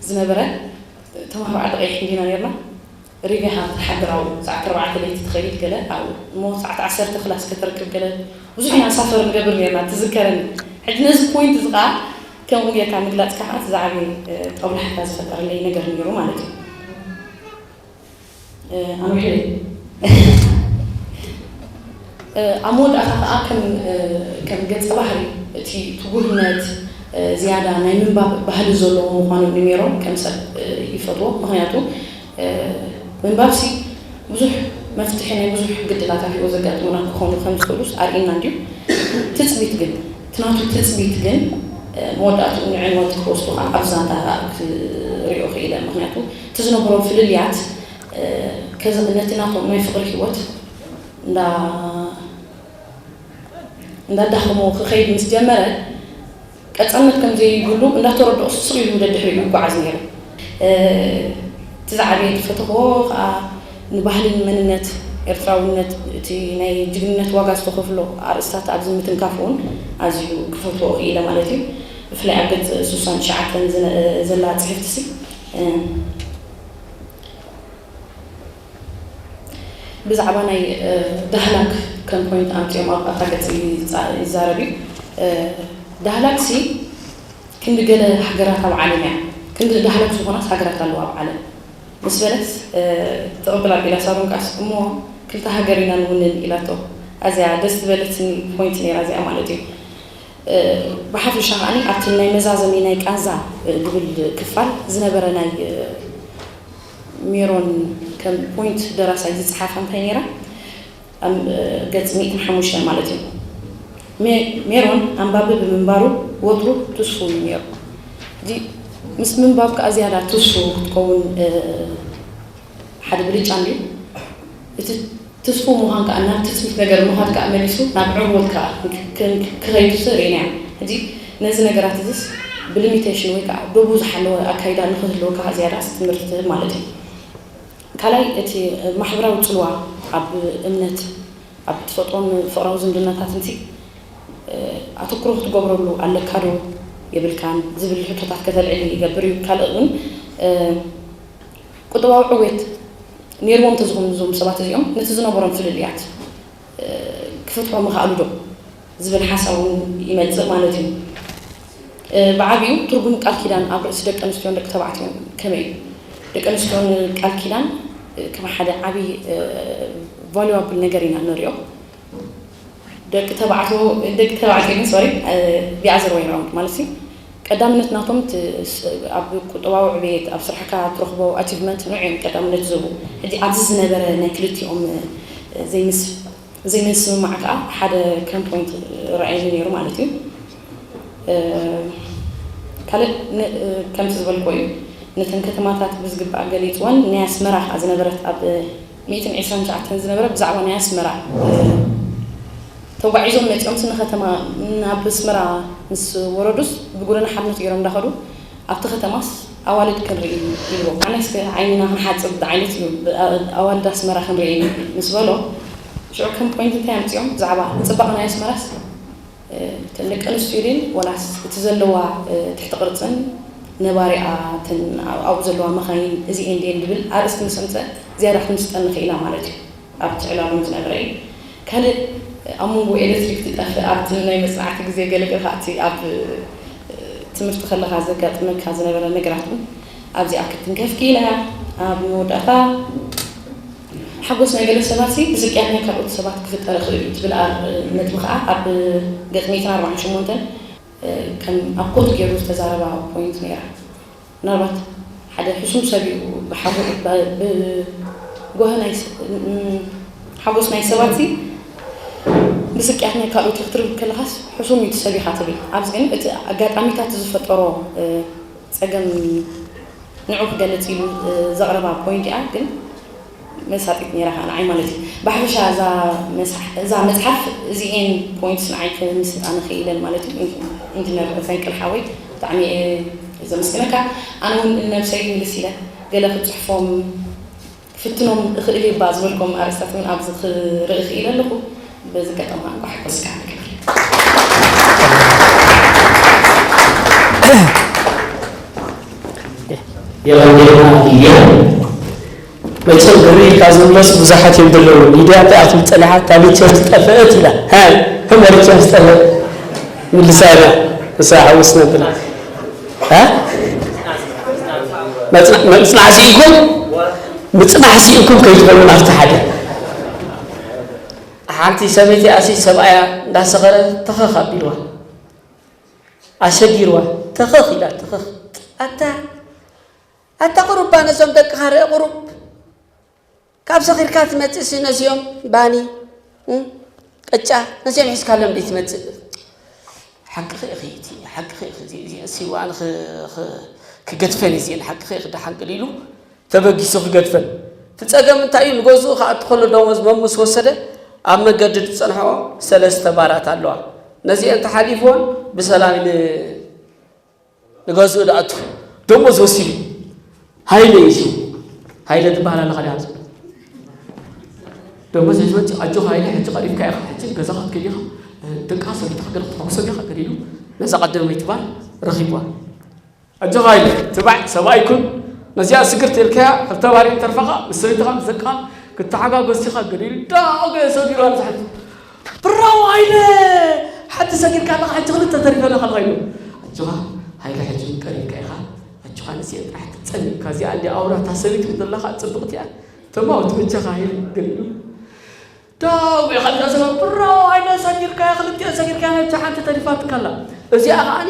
ዝነበረ ተምሃሮ ዓዲ ቀይሕ እንዲና ነርና። ሪቬሃ ትሓድር ኣብኡ ሰዓት ኣርባዕተ ለይቲ ትኸይድ ገለ ኣብኡ እሞ ሰዓት ዓሰርተ ክላስ ከተርክብ ገለ ብዙሕ ኢና ሳፈር ንገብር ነርና ትዝከረኒ። ሕጂ ነዚ ፖይንት እዚ ከዓ ከምኡ ጌርካ ምግላፅካ ከዓ እቲ ዝዓበየ ጠብላሕታ ዝፈጠረለይ ነገር ነይሩ ማለት እዩ። ኣንውሕደ ኣብ መወዳእታ ከዓ ከም ገፀ ባህሪ እቲ ትጉህነት ዝያዳ ናይ ምንባብ ባህሊ ዘለዎ ምዃኑ ንሜሮን ከም ሰብ ይፈትዎ። ምክንያቱ ምንባብሲ ብዙሕ መፍትሒ ናይ ብዙሕ ግድላት ኣብ ህይወት ዘጋጥሙና ክኾኑ ከም ዝኽእሉስ ኣርእየና እንድዩ። ትፅቢት ግን እቲ ናቱ ትፅቢት ግን መወዳእትኡ ንዕንወት ክወስዱ ከዓ ኣብ ዛንታ ክሪኦ ክኢለ። ምክንያቱ እቲ ዝነበሮም ፍልልያት ነቲ ናቶም ናይ ፍቕሪ ህይወት እንዳዳኸሞ ክኸይድ ምስ ጀመረ ቀፃልነት ከም ዘይብሉ እንዳተረድኦ ስቕ ኢሉ ደድሕሪኡ ይጓዓዝ ነይሩ። እቲ ዝዓበየ ዝፈተኽዎ ከዓ ንባህልን መንነት ኤርትራውነት፣ እቲ ናይ ጅግንነት ዋጋ ዝተኸፍሎ ኣርእስታት ኣብዚ ምትንካፍ እውን ኣዝዩ ክፈትዎ ክኢለ ማለት እዩ። ብፍላይ ኣብ ገጽ ስሳን ትሽዓተን ዝነ-፣ ዘላ ጽሕፍቲ ሲ፣ እ፣ ብዛዕባ ናይ፣ እ፣ ዳህላክ ከም ፖይንት ኣምጺኦም ኣብ ኣብታ ገጽ ይጻ-፣ ይዛረብ እዩ። እ፣ ዳህላክ ሲ ክንዲ ገለ ሃገራት ኣብ ዓለም እያ። ክንዲ ዳህላክ ዝኾናስ ሃገራት ኣለዋ ኣብ ዓለም። ምስ በለት፣ እ፣ ትቕብል ኣቢላ ሳሮን ከኣስ፣ "እሞ ክልተ ሃገር ኢና ንውንን?" ኢላቶ። ኣዝያ ደስ ዝበለትኒ ፖይንት ነይራ እዚኣ ማለት እዩ። እ፣ ብሓፈሻ ከኣኒ ኣብቲ ናይ መዛዘሚ ናይ ቃንዛ፣ እ፣ ዝብል ክፋል ዝነበረ ናይ፣ እ፣ ሜሮን ከም ፖይንት ደራሳይ ዝጸሓፋ እንታይ ነይራ? ኣብ ገጽ ሚእትን ሓሙሽተን ማለት እዩ። ሜ-፣ ሜሮን ኣንባቢ ብምንባሩ ወትሩ ትስፉው እዩ ነይሩ። ሕጂ ምስ ምንባብ ከኣ ዝያዳ ትስፉው ክትከውን፣ እ፣ ሓደ ብልጫ እንድዩ። እቲ ትስፉው ምዃን ከኣ ናብ ትጽቢት ነገር ምዃድ ከኣ መሊሱ ናብ ዕንወት ከኣ ክ-፣ ክ-፣ ክኸይድ ርእይናዮ። ሕጂ ነዚ ነገራት እዚስ ብሊሚቴሽን ወይ ከኣ ዶቡ ዝሓለወ ኣካይዳ ንኽህልወካ ከኣ ዝያዳስ ትምህርቲ ትህብ ማለት እዩ። ካልኣይ፣ እቲ ማሕበራዊ ጽልዋ ኣብ እምነት፣ ኣብ ተፈጥሮን ፍቕራዊ ዝምድናታትን ሲ፣ እ፣ ኣተኩሮ ክትገብረሉ ኣለካ ዶ የብልካን ዝብል ሕቶታት ከተልዕል ይገብር እዩ። ካልእ እውን፣ እ፣ ቁጠባዊ ዕውየት ነይርዎም እንተዝኾኑ እዞም ሰባት እዚኦም ነቲ ዝነበሮም ፍልልያት፣ እ፣ ክፈትሖ ምኽኣሉ ዶ? ዝብል ሓሳብ እውን ይመጽእ ማለት እዩ። እ፣ ብዓቢኡ ትርጉም ቃል ኪዳን ኣብ ርእሲ ደቂ ኣንስትዮን ደቂ ተባዕትዮን ከመይ እዩ? ደቂ ኣንስትዮን ቃል ኪዳን፣ እ፣ ከም ሓደ ዓቢ፣ እ፣ ቫሉዋብል ነገር ኢና ንሪኦ። ደቂ ተባዕትዮ፣ ደቂ ተባዕትዮ ግን፣ ሶሪ፣ እ፣ the other way round ማለት እዩ። ቀዳምነት ናቶም ት-፣ ስ-፣ ኣብ ቁጠባዊ ዕቤት፣ ኣብ ስራሕካ ትረኽቦ ኣቺቭመንት ንዑ እዮም ቀዳምነት ዝህቡ። ሕጂ ኣብዚ ዝነበረ ናይ ክልቲኦም፣ እ፣ ዘይምስ-፣ ዘይምስምማዕ ከኣ ሓደ ከም ፖይንት ረኣየኒ ነይሩ ማለት እዩ። እ፣ ካልእ ን-፣ እ፣ ከምቲ ዝበልክዎ እዩ፣ ነተን ከተማታት ብዝግባእ ገሊጽወን። ናይ ኣስመራ ከኣ ዝነበረት ኣብ ሚእትን ዕስራን ትሽዓተን ዝነበረ ብዛዕባ ናይ ኣስመራ፣ እ፣ ተጓዒዞም መጺኦም ስነ ከተማ ናብ ኣስመራ ምስ ወረዱስ ብጎደና ሓርነት ገይሮም እንዳኸዱ ኣብቲ ከተማስ ኣዋልድ ክንርኢ ኢልዎ። ኣነስ ዓይንና ክንሓጽብ ዓይነት እዩ። ብ-፣ ኣዋልድ ኣስመራ ክንርኢ ምስ በሎ፣ ሽዑ ከም ፖይንት እንታይ ኣምጺኦም? ብዛዕባ ጽባቐ ናይ ኣስመራስ፣ እ፣ እተን ደቂ ኣንስትዮ ድየን ወላስ እቲ ዘለዋ፣ እ፣ ትሕቲ ቅርጽን ነባሪኣ እተን ኣብ-፣ ኣብኡ ዘለዋ መኻይን እዚኤን ድየን ድብል ኣርእስቲ ምስ ኣምጸ ዝያዳ ክትምስጠኒ ክኢላ ማለት እዩ። ኣብቲ ዕላሎም ዝነበረ እዩ። ካልእ ኣብ መንጎ ኤሌክትሪክ ትጠፍእ ኣብቲ ናይ መጽናዕቲ ግዜ ገለ ገለ እቲ ኣብ ትምህርቲ ከለኻ ዘጋጥመካ ዝነበረ ነገራት እውን ኣብዚኣ ክትንከፍ ክኢላ እያ። ኣብ መወዳእታ ሓጎስ ናይ ገለ ሰባት ሲ ብስቅያት ናይ ካልኦት ሰባት ክፍጠር ይኽእል እዩ ትብል ኣር-፣ ነጥቢ ከዓ ኣብ ገጽ ሚእትን ኣርባዓን ሸሞንተን ከም ኣብ ኮት ገይሩ ዝተዛረባ ፖይንት ነይራ። ምናልባት ሓደ ሕሱም ሰብ እዩ ብሓጎ-፣ ብ-፣ ብጓሂ ናይ ስ-፣ ም-፣ ሓጎስ ናይ ሰባት ሲ ብስቅያት ናይ ካልኦት ክትርብ ከለኻስ ሕሱም እዩ እቲ ሰብ ኢኻ ትብል። ኣብዚ ግን እቲ ኣጋጣሚታት ዝፈጠሮ፣ እ፣ ጸገም ንዑ ክገልጽ ኢሉ፣ እ፣ ዘቕረባ ፖይንት እያ። ግን መሳጢት ነይራ ከኣ ንዓይ ማለት እዩ። ብሓፈሻ እዛ መጽሓ-፣ እዛ መጽሓፍ እዚኤን ፖይንትስ ንዓይ ክምስጣ ንኽኢለን ማለት እዩ። ኢንጂነር ፈንቅል ሓወይ ብጣዕሚ እየ ዘመስግነካ። ኣነ እውን ንነብሰይ ክምልስ ኢለ ገለ ክጽሕፎም ክፍትኖም እኽእል እባ ዝበልኩም ኣርእስታት እውን ኣብዚ ክርኢ ክኢለ ኣለኹ። በዚ ኣጋጣሚ እንኳዕ ሓጎስካ ክብል። የቐንየልና ኢዮ። መቸም ግሪ ኢልካ ዝምለሱ ብዙሓት እዮም ዘለዉ። ሊድያ እንታይ እያ ትብል ጸኒሓ? እታ መቸም ዝጠፍአት ኢላ። ሃ፣ እሞ መቸም ዝጠፍአት ምልሳ ኢላ። ንሳ ሓውስ ነብላ። ሃ? መጽና-፣ ምጽናሕ ስኢንኩም፣ ምጽናሕ ስኢንኩም ከይትኾኑ ናብቲ ሓደ። ሓንቲ ሰበይቲ ኣሲ ሰብኣያ እንዳሰኸረ ተኸኽ ኣቢልዋ። ኣሸጊርዋ። ተኸኽ ኢላ፣ ተኸኽ። ኣታ፣ ኣታ ቁሩባ ነዞም ደቅኻ ርእ ቁሩብ። ካብ ሰኺርካ ትመጽእ ሲ ነዚኦም ባኒ፣ እ፣ ቅጫ፣ ነዚኦም ሒዝካሎም ደይ ትመጽእ። ሓቅኺ ኢኺ፣ እቲ ሓቅኺ ኢኺ፣ እዚ፣ እዚ፣ እዚ ዋን ኽ-፣ ኽ-፣ ክገድፈን እዚኤን ሓቅኺ ኢኺ ደሓን ገለ ኢሉ ተበጊሱ ክገድፈን። እቲ ጸገም እንታይ እዩ? ንገዝኡ ክኣቱ ከሎ ደሞዝ መም ምስ ወሰደ ኣብ መገዲ ዝጸንሕኦ ሰለስተ ባራት ኣለዋ። ነዚኤን ተሓሊፍዎን ብሰላም ን-፣ ንገዝኡ ደኣቱ። ደሞዝ ወሲዱ። ሃይለ እዩ ስሙ። ሃይለ ትበሃል ኣለኻ ዲኻ? ደሞዝ ሕጂ መፂኡ፣ ኣጆኻ ኢለ፣ ሕጂ ቀሪብካ ኢኻ፣ ሕጂ ገዛኻ ክትከይድ ኢኻ፣ ደቅኻ ሰበይትኻ ገለ ክትሕጉሶም ኢኻ ገለ ኢሉ ነዛ ቀዳመይቲ ጓል ረኺብዋ። ኣጆኻ ኢለ፣ ትባዕ ሰብኣይ ኩን፣ ነዚኣ ስግር ተልካያ፣ ክልተ ባሪን ተርፋኻ፣ ምስ ሰበይትኻ ምስ ደቅኻ ክትተሓጋገዝ ኢኻ ገለ ኢሉ፣ ዳኣ ገለ ሰጊሩ ኣሎ ዝሓት። ብራው ሃይለ፣ ሓንቲ ሰጊርካ ኣለኻ፣ ሕጂ ክልተ ተሪፈ ኣለኻ ኢሉ። ኣጆኻ ሃይለ፣ ሕጂ እውን ቀሪብካ ኢኻ። ኣጆኻ ንስየ ጥራሕ ትጸንካ፣ እዚኣ እንዲ ኣውራ እታ ሰበይትኩም ዘለኻ ጽብቕቲ እያ። ተማው ትምቸኻ ሃይለ ገለ ኢሉ። ዳው ኢኻ እዛ ሰበ ብራው ሃይለ ሰጊርካ፣ ክልቲኦ ሰጊርካ፣ ነቲ ሓንቲ ተሪፋትካ ኣላ። እዚኣ ከኣኒ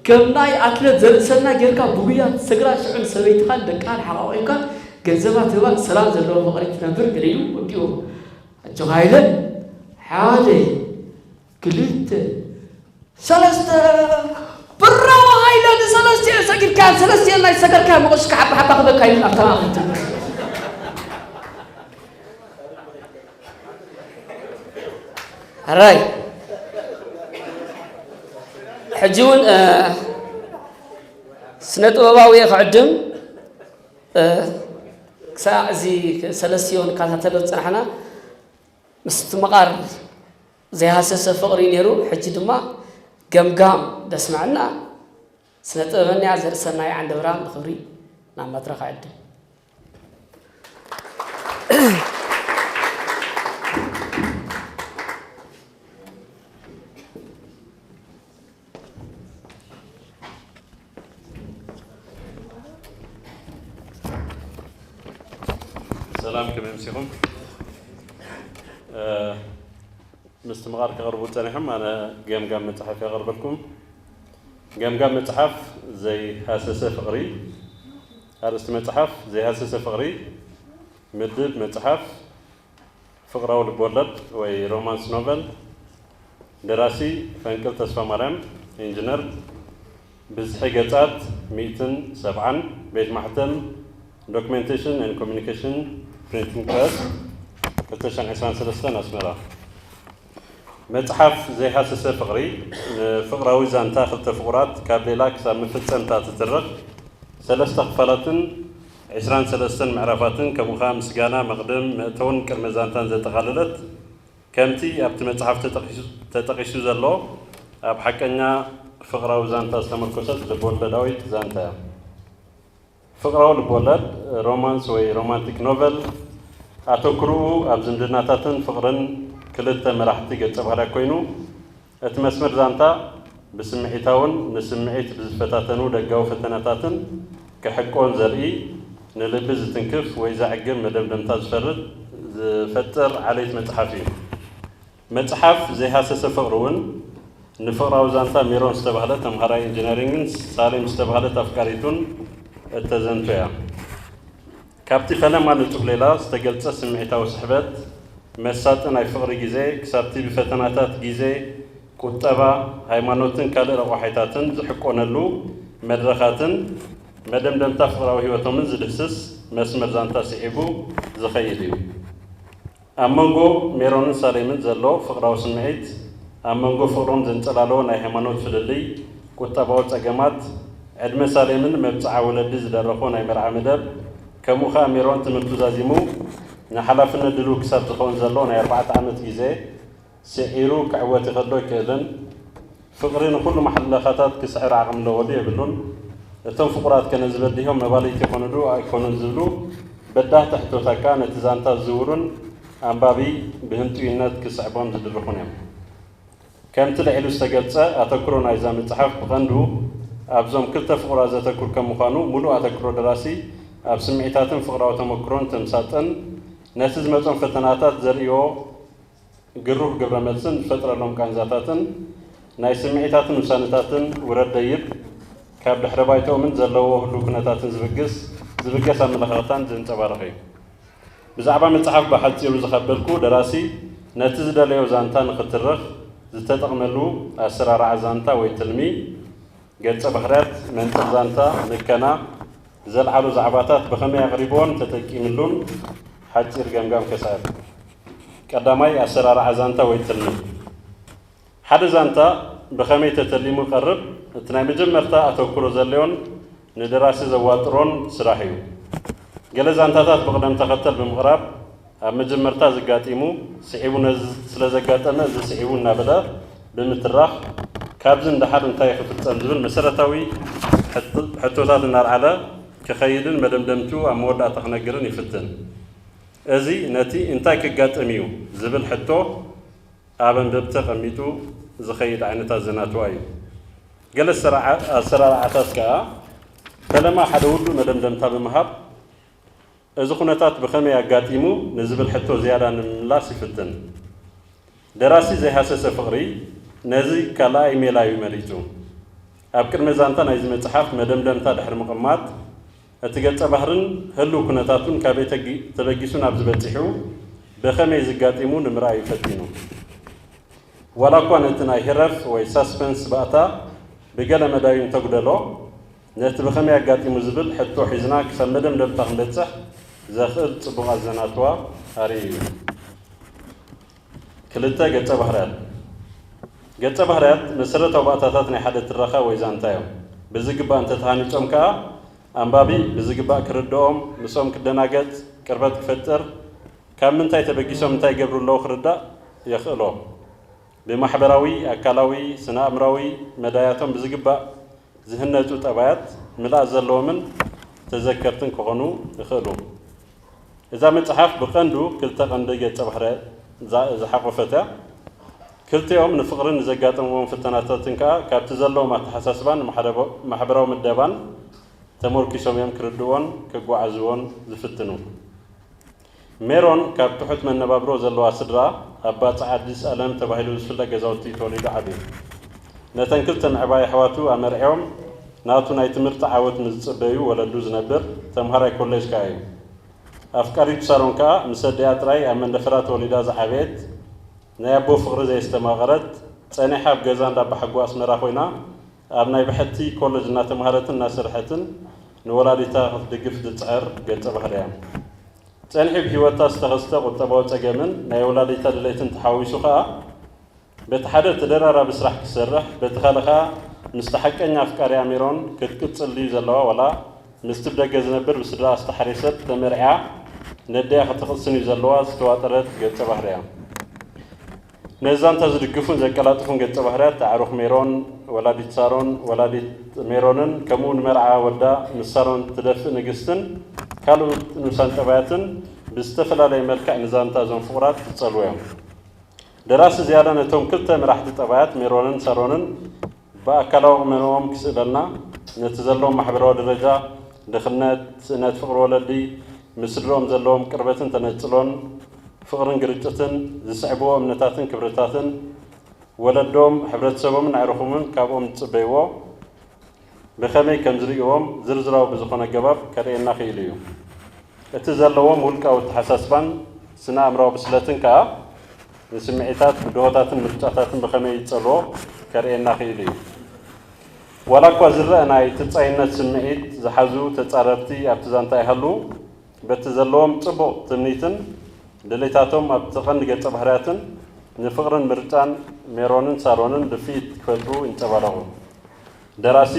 ከም ናይ ኣትሌት ዘርእሰና ጌርካ ብጉያ ትሰግራ፣ ሽዑ ንሰበይትኻን ደቃን ሓቋቒፍካ ገንዘባ ትህባ፣ ሰላም ዘለዎ ፍቕሪ ትነብር ገለ ኢሉ ወዲእዎ። ኣጆኻ ሃይለ፣ ሓደ፣ ክልተ፣ ሰለስተ። ብራው ሃይለ፣ ንሰለስቲኤን ሰጊድካየን፣ ሰለስቲኤን ናይ ሰገርካየን መቐስካ ሓባ ሓባ ክበካ ኢሉ ኣብታ ማእኸል ትብል። ሕራይ። ሕጂ እውን፣ እ፣ ስነ ጥበባዊ እየ ክዕድም፣ እ፣ ክሳዕ እዚ ሰለስቲኦ ንከታተሎ ዝጸናሕና፣ ምስትምቓር ዘይሃሰሰ ፍቕሪ ነይሩ። ሕጂ ድማ ገምጋም ደስምዐና ስነ ጥበበኛ ዘርእሰናይ ዓንደብራም ብኽብሪ ናብ መድረኽ ኣዕድም። ሰላም፣ ከመይ ኣምሲኹም? እ፣ ምስትምቓር ከቕርቡ ጸኒሖም፣ ኣነ ገምጋም መጽሓፍ የቕርበልኩም። ገምጋም መጽሓፍ ዘይሃሰሰ ፍቕሪ። ኣርእስቲ መጽሓፍ ዘይሃሰሰ ፍቕሪ። ምድብ መጽሓፍ ፍቕራዊ ልብወለድ ወይ ሮማንስ ኖቨል። ደራሲ ፈንቅል ተስፋማርያም፣ ኢንጂነር። ብዝሒ ገጻት ሚእትን ሰብዓን። ቤት ማሕተም ዶክሜንቴሽን ኤንድ ኮሚኒኬሽን ፕሪንቲንግ ፕረስ፣ ክልተ ሽሕን ዕስራን ሰለስተን፣ ኣስመራ። መጽሓፍ ዘይሃሰሰ ፍቕሪ ንፍቕራዊ ዛንታ ክልተ ፍቑራት ካብ ሌላ ክሳብ መፈጸምታ ትትርኽ፣ ሰለስተ ክፋላትን ዕስራን ሰለስተን ምዕራፋትን፣ ከምኡ ኸኣ ምስጋና፣ መቕድም፣ መእተውን ቅድመ ዛንታን ዘጠቓለለት፣ ከምቲ ኣብቲ መጽሓፍ ተጠቒሱ፣ ተጠቒሱ ዘሎ፣ ኣብ ሓቀኛ ፍቕራዊ ዛንታ ዝተመርኮሰት ልብወለዳዊት ዛንታ እያ። ፍቕራዊ ልብወለድ፣ ሮማንስ ወይ ሮማንቲክ ኖቨል፣ ኣተኩሮኡ ኣብ ዝምድናታትን ፍቕርን ክልተ መራሕቲ ገጸ ባህርያት ኮይኑ፣ እቲ መስመር ዛንታ ብስምዒታውን ንስምዒት ብዝፈታተኑ ደጋዊ ፈተነታትን ክሕቆን ዘርኢ፣ ንልቢ ዝትንክፍ ወይ ዘዕግብ መደምደምታ ዝፈርድ፣ ዝፈጥር ዓሌት መጽሓፍ እዩ። መጽሓፍ ዘይሃሰሰ ፍቕሪ እውን ንፍቕራዊ ዛንታ ሜሮን ዝተባህለት ተምሃራይ ኢንጂነሪንግን ሳሌም ዝተባህለት ኣፍቃሪቱን እተዘንቱ እያ። ካብቲ ፈለማ ንጹህ ሌላ ዝተገልጸ ስምዒታዊ ስሕበት፣ መሳጢ ናይ ፍቕሪ ግዜ፣ ክሳብቲ ብፈተናታት ግዜ፣ ቁጠባ፣ ሃይማኖትን ካልእ ረቋሒታትን ዝሕቆነሉ መድረኻትን መደምደምታ ፍቕራዊ ህይወቶምን ዝድህስስ መስመር ዛንታ ስዒቡ ዝኸይድ እዩ። ኣብ መንጎ ሜሮንን ሳሌምን ዘሎ ፍቕራዊ ስምዒት፣ ኣብ መንጎ ፍቕሮም ዘንጸላልዎ ናይ ሃይማኖት ፍልልይ፣ ቁጠባዊ ጸገማት፣ ዕድመ ሳሌምን መብጽዓ ወለዲ ዝደረኾ ናይ መርዓ መደብ፣ ከምኡ ኸኣ ሜሮን ትምህርቱ ዛዚሙ ንሓላፍነት ድሉው ክሳብ ዝኸውን ዘሎ ናይ ኣርባዕተ ዓመት ግዜ፣ ስዒሩ ክዕወት ይኽእል ዶ ኣይክእልን? ፍቕሪ ንኹሉ ማሕለኻታት ክስዕር ዓቕሚ ኣለዎ ድዩ የብሉን? እቶም ፍቑራት ከ ነዚ በዲሆም መባልይቲ ይኾኑ ዶ ኣይኮኑን ዝብሉ በዳህቲ ሕቶታት ከኣ ነቲ ዛንታ ዝዝውሩን ኣንባቢ ብህንጡይነት ክስዕቦም ዝድርኹን እዮም። ከምቲ ልዒሉ ዝተገልጸ፣ ኣተኩሮ ናይዛ መጽሓፍ ብቐንዱ ኣብዞም ክልተ ፍቑራት ዘተኩር ከም ምዃኑ፣ ምሉእ ኣተኩሮ ደራሲ ኣብ ስምዒታትን ፍቕራዊ ተመኩሮን ተምሳጥን፣ ነቲ ዝመጾም ፈተናታት ዘርእዮ ግሩህ ግብረ መልስን ዝፈጥረሎም ቃንዛታትን፣ ናይ ስምዒታትን ውሳነታትን ውረድ ደይብ ካብ ድሕረ ባይቶኦምን ዘለዎ ህሉው ኩነታትን ዝብግስ፣ ዝብገስ ኣመለኻኽታን ዘንጸባርቕ እዩ። ብዛዕባ መጽሓፍ ብሓጺሩ ዝኸበልኩ፣ ደራሲ ነቲ ዝደለዮ ዛንታ ንኽትርኽ ዝተጠቕመሉ ኣሰራርዓ ዛንታ ወይ ትልሚ፣ ገጸ ባህርያት፣ መንጽር ዛንታ፣ ምከና፣ ዘልዓሉ ዛዕባታት ብኸመይ ኣቕሪብዎን ተጠቂምሉን ሓጺር ገምጋም ከስዕብ። ቀዳማይ፣ ኣሰራርዓ ዛንታ ወይ ትልሚ። ሓደ ዛንታ ብኸመይ ተተሊሙ ይቐርብ፣ እቲ ናይ መጀመርታ ኣተኩሮ ዘድልዮን ንደራሲ ዘዋጥሮን ስራሕ እዩ። ገለ ዛንታታት ብቕደም ተኸተል ብምቕራብ፣ ኣብ መጀመርታ ዘጋጢሙ ስዒቡ ነዚ ስለ ዘጋጠመ እዚ ስዒቡ እናበለ ብምትራኽ ካብዚ ንደሓር እንታይ ክፍጸም ዝብል መሰረታዊ ሕቶታት እናልዓለ ክኸይድን መደምደምቱ ኣብ መወዳእታ ክነግርን ይፍትን። እዚ ነቲ እንታይ ክጋጥም እዩ ዝብል ሕቶ ኣብ ኣንበብቲ ኣቐሚጡ ዝኸይድ ዓይነት ኣዘናትዋ እዩ። ገለ ኣሰራርዓታት ከኣ ፈለማ ሓደ ውዱእ መደምደምታ ብምሃብ እዚ ኩነታት ብኸመይ ኣጋጢሙ ንዝብል ሕቶ ዝያዳ ንምምላስ ይፍትን። ደራሲ ዘይሃሰሰ ፍቕሪ ነዚ ካልኣይ ሜላ እዩ መሪጹ። ኣብ ቅድመ ዛንታ ናይዚ መጽሓፍ መደምደምታ ድሕሪ ምቕማጥ፣ እቲ ገጸ ባህርን ህሉው ኩነታቱን ካበይ ተበጊሱ ናብዚ በጺሑ ብኸመይ ዝጋጢሙ ንምርኣይ እዩ ፈቲኑ። ዋላ እኳ ነቲ ናይ ህረፍ ወይ ሳስፐንስ ባእታ ብገለ መዳዩ እንተጉደሎ፣ ነቲ ብኸመይ ኣጋጢሙ ዝብል ሕቶ ሒዝና ክሳብ መደምደምታ ክንበጽሕ ዘኽእል ጽቡቕ ኣዘናትዋ ኣርእዩ እዩ። ክልተ ገጸ ባህርያት። ገጸ ባህርያት መሰረታዊ ባእታታት ናይ ሓደ ትረኻ ወይ ዛንታ እዮም። ብዝግባእ እንተተሃኒጾም ከኣ ኣንባቢ ብዝግባእ ክርድኦም፣ ምስኦም ክደናገጽ፣ ቅርበት ክፈጥር፣ ካብ ምንታይ ተበጊሶም እንታይ ይገብሩ ኣለዉ ክርዳእ የኽእሎ። ብማሕበራዊ፣ ኣካላዊ፣ ስነ-ኣእምራዊ መዳያቶም ብዝግባእ ዝህነጹ ጠባያት ምልኣት ዘለዎምን ተዘከርትን ክኾኑ ይኽእሉ። እዛ መጽሓፍ ብቐንዱ ክልተ ቀንዲ ገጸ ባህርያት ዝሓቖፈት እያ። ክልቲኦም ንፍቕርን ንዘጋጠምዎም ፍተናታትን ከኣ ካብቲ ዘለዎም ኣተሓሳስባን ማሕበራዊ ምደባን ተመርኪሶም እዮም ክርድእዎን ከጓዓዝዎን ዝፍትኑ። ሜሮን ካብ ትሑት መነባብሮ ዘለዋ ስድራ ኣብ ባጽዕ ኣዲስ ኣለም ተባሂሉ ዝፍለጥ ገዛውቲ ተወሊዱ ዓብዩ። ነተን ክልተ ምዕባይ ኣሕዋቱ ኣመርዕዮም ናቱ ናይ ትምህርቲ ዓወት ንዝጽበዩ ወለዱ ዝነብር ተምሃራይ ኮሌጅ ከኣ እዩ። ኣፍቃሪቱ ሳሮን ከኣ ምስ ኣዲኣ ጥራይ ኣብ መንደፈራ ተወሊዳ ዝዓበየት፣ ናይ ኣቦ ፍቕሪ ዘየስተማቐረት፣ ጸኒሓ ኣብ ገዛ እንዳ ኣባሓጎ ኣስመራ ኮይና ኣብ ናይ ብሕቲ ኮሌጅ እናተምሃረትን እናሰርሐትን ንወላዲታ ክትድግፍ ትጽዕር ገጸ ባህሪ እያ። ጸኒሑ ብህይወታ ዝተኸስተ ቁጠባዊ ጸገምን ናይ ወላዲታ ድሌትን ተሓዋዊሱ ከኣ፣ በቲ ሓደ ተደራራቢ ስራሕ ክትሰርሕ፣ በቲ ካልእ ከኣ ምስቲ ሓቀኛ ኣፍቃሪኣ ሜሮን ክትቅጽል ድዩ ዘለዋ ዋላ ምስቲ ብደገ ዝነብር ብስድራኣ ዝተሓርየ ሰብ ተመርዕያ ነዲኣ ክትቕስን እዩ ዘለዋ ዝተዋጠረት ገጸ ባህሪ እያ። ነዚ ዛንታ ዝድግፉን ዘቀላጥፉን ገጸ ባህርያት ኣዕሩኽ ሜሮን፣ ወላዲት ሳሮን፣ ወላዲት ሜሮንን ከምኡ እውን መርዓ ወዳ ምስ ሳሮን ትደፍእ ንግስትን ካልኦት ንኡሳን ጠባያትን ብዝተፈላለየ መልክዕ ንዛንታ እዞም ፍቑራት ዝጸልዎ እዮም። ደራሲ ዝያዳ ነቶም ክልተ መራሕቲ ጠባያት ሜሮንን ሳሮንን ብኣካላዊ ቁመንኦም ክስእለልና፣ ነቲ ዘለዎም ማሕበራዊ ደረጃ፣ ድኽነት፣ ስእነት ፍቕሪ ወለዲ፣ ምስ ስድርኦም ዘለዎም ቅርበትን ተነጽሎን፣ ፍቕርን ግርጭትን፣ ዝስዕብዎ እምነታትን ክብርታትን፣ ወለዶም፣ ሕብረተሰቦምን ኣዕሩኾምን ካብኦም ዝጽበይዎ፣ ብኸመይ ከም ዝርእይዎም ዝርዝራዊ ብዝኾነ ኣገባብ ከርእየና ክኢሉ እዩ። እቲ ዘለዎም ውልቃዊ ኣተሓሳስባን ስነ-ኣእምራዊ ብስለትን ከኣ ንስምዒታት፣ ብድሆታትን ምርጫታትን ብኸመይ ይጸልዎ ከርእየና ክኢሉ እዩ። ዋላ እኳ ዝረኣ ናይ ተጻይነት ስምዒት ዝሓዙ ተጻረርቲ ኣብቲ ዛንታ ይሃልዉ፣ በቲ ዘለዎም ጽቡቕ ትምኒትን ድሌታቶም ኣብቲ ቀንዲ ገጸ ባህርያትን ንፍቕርን ምርጫን ሜሮንን ሳሮንን ድፍኢት ክፈጥሩ ይንጸባረቑ። ደራሲ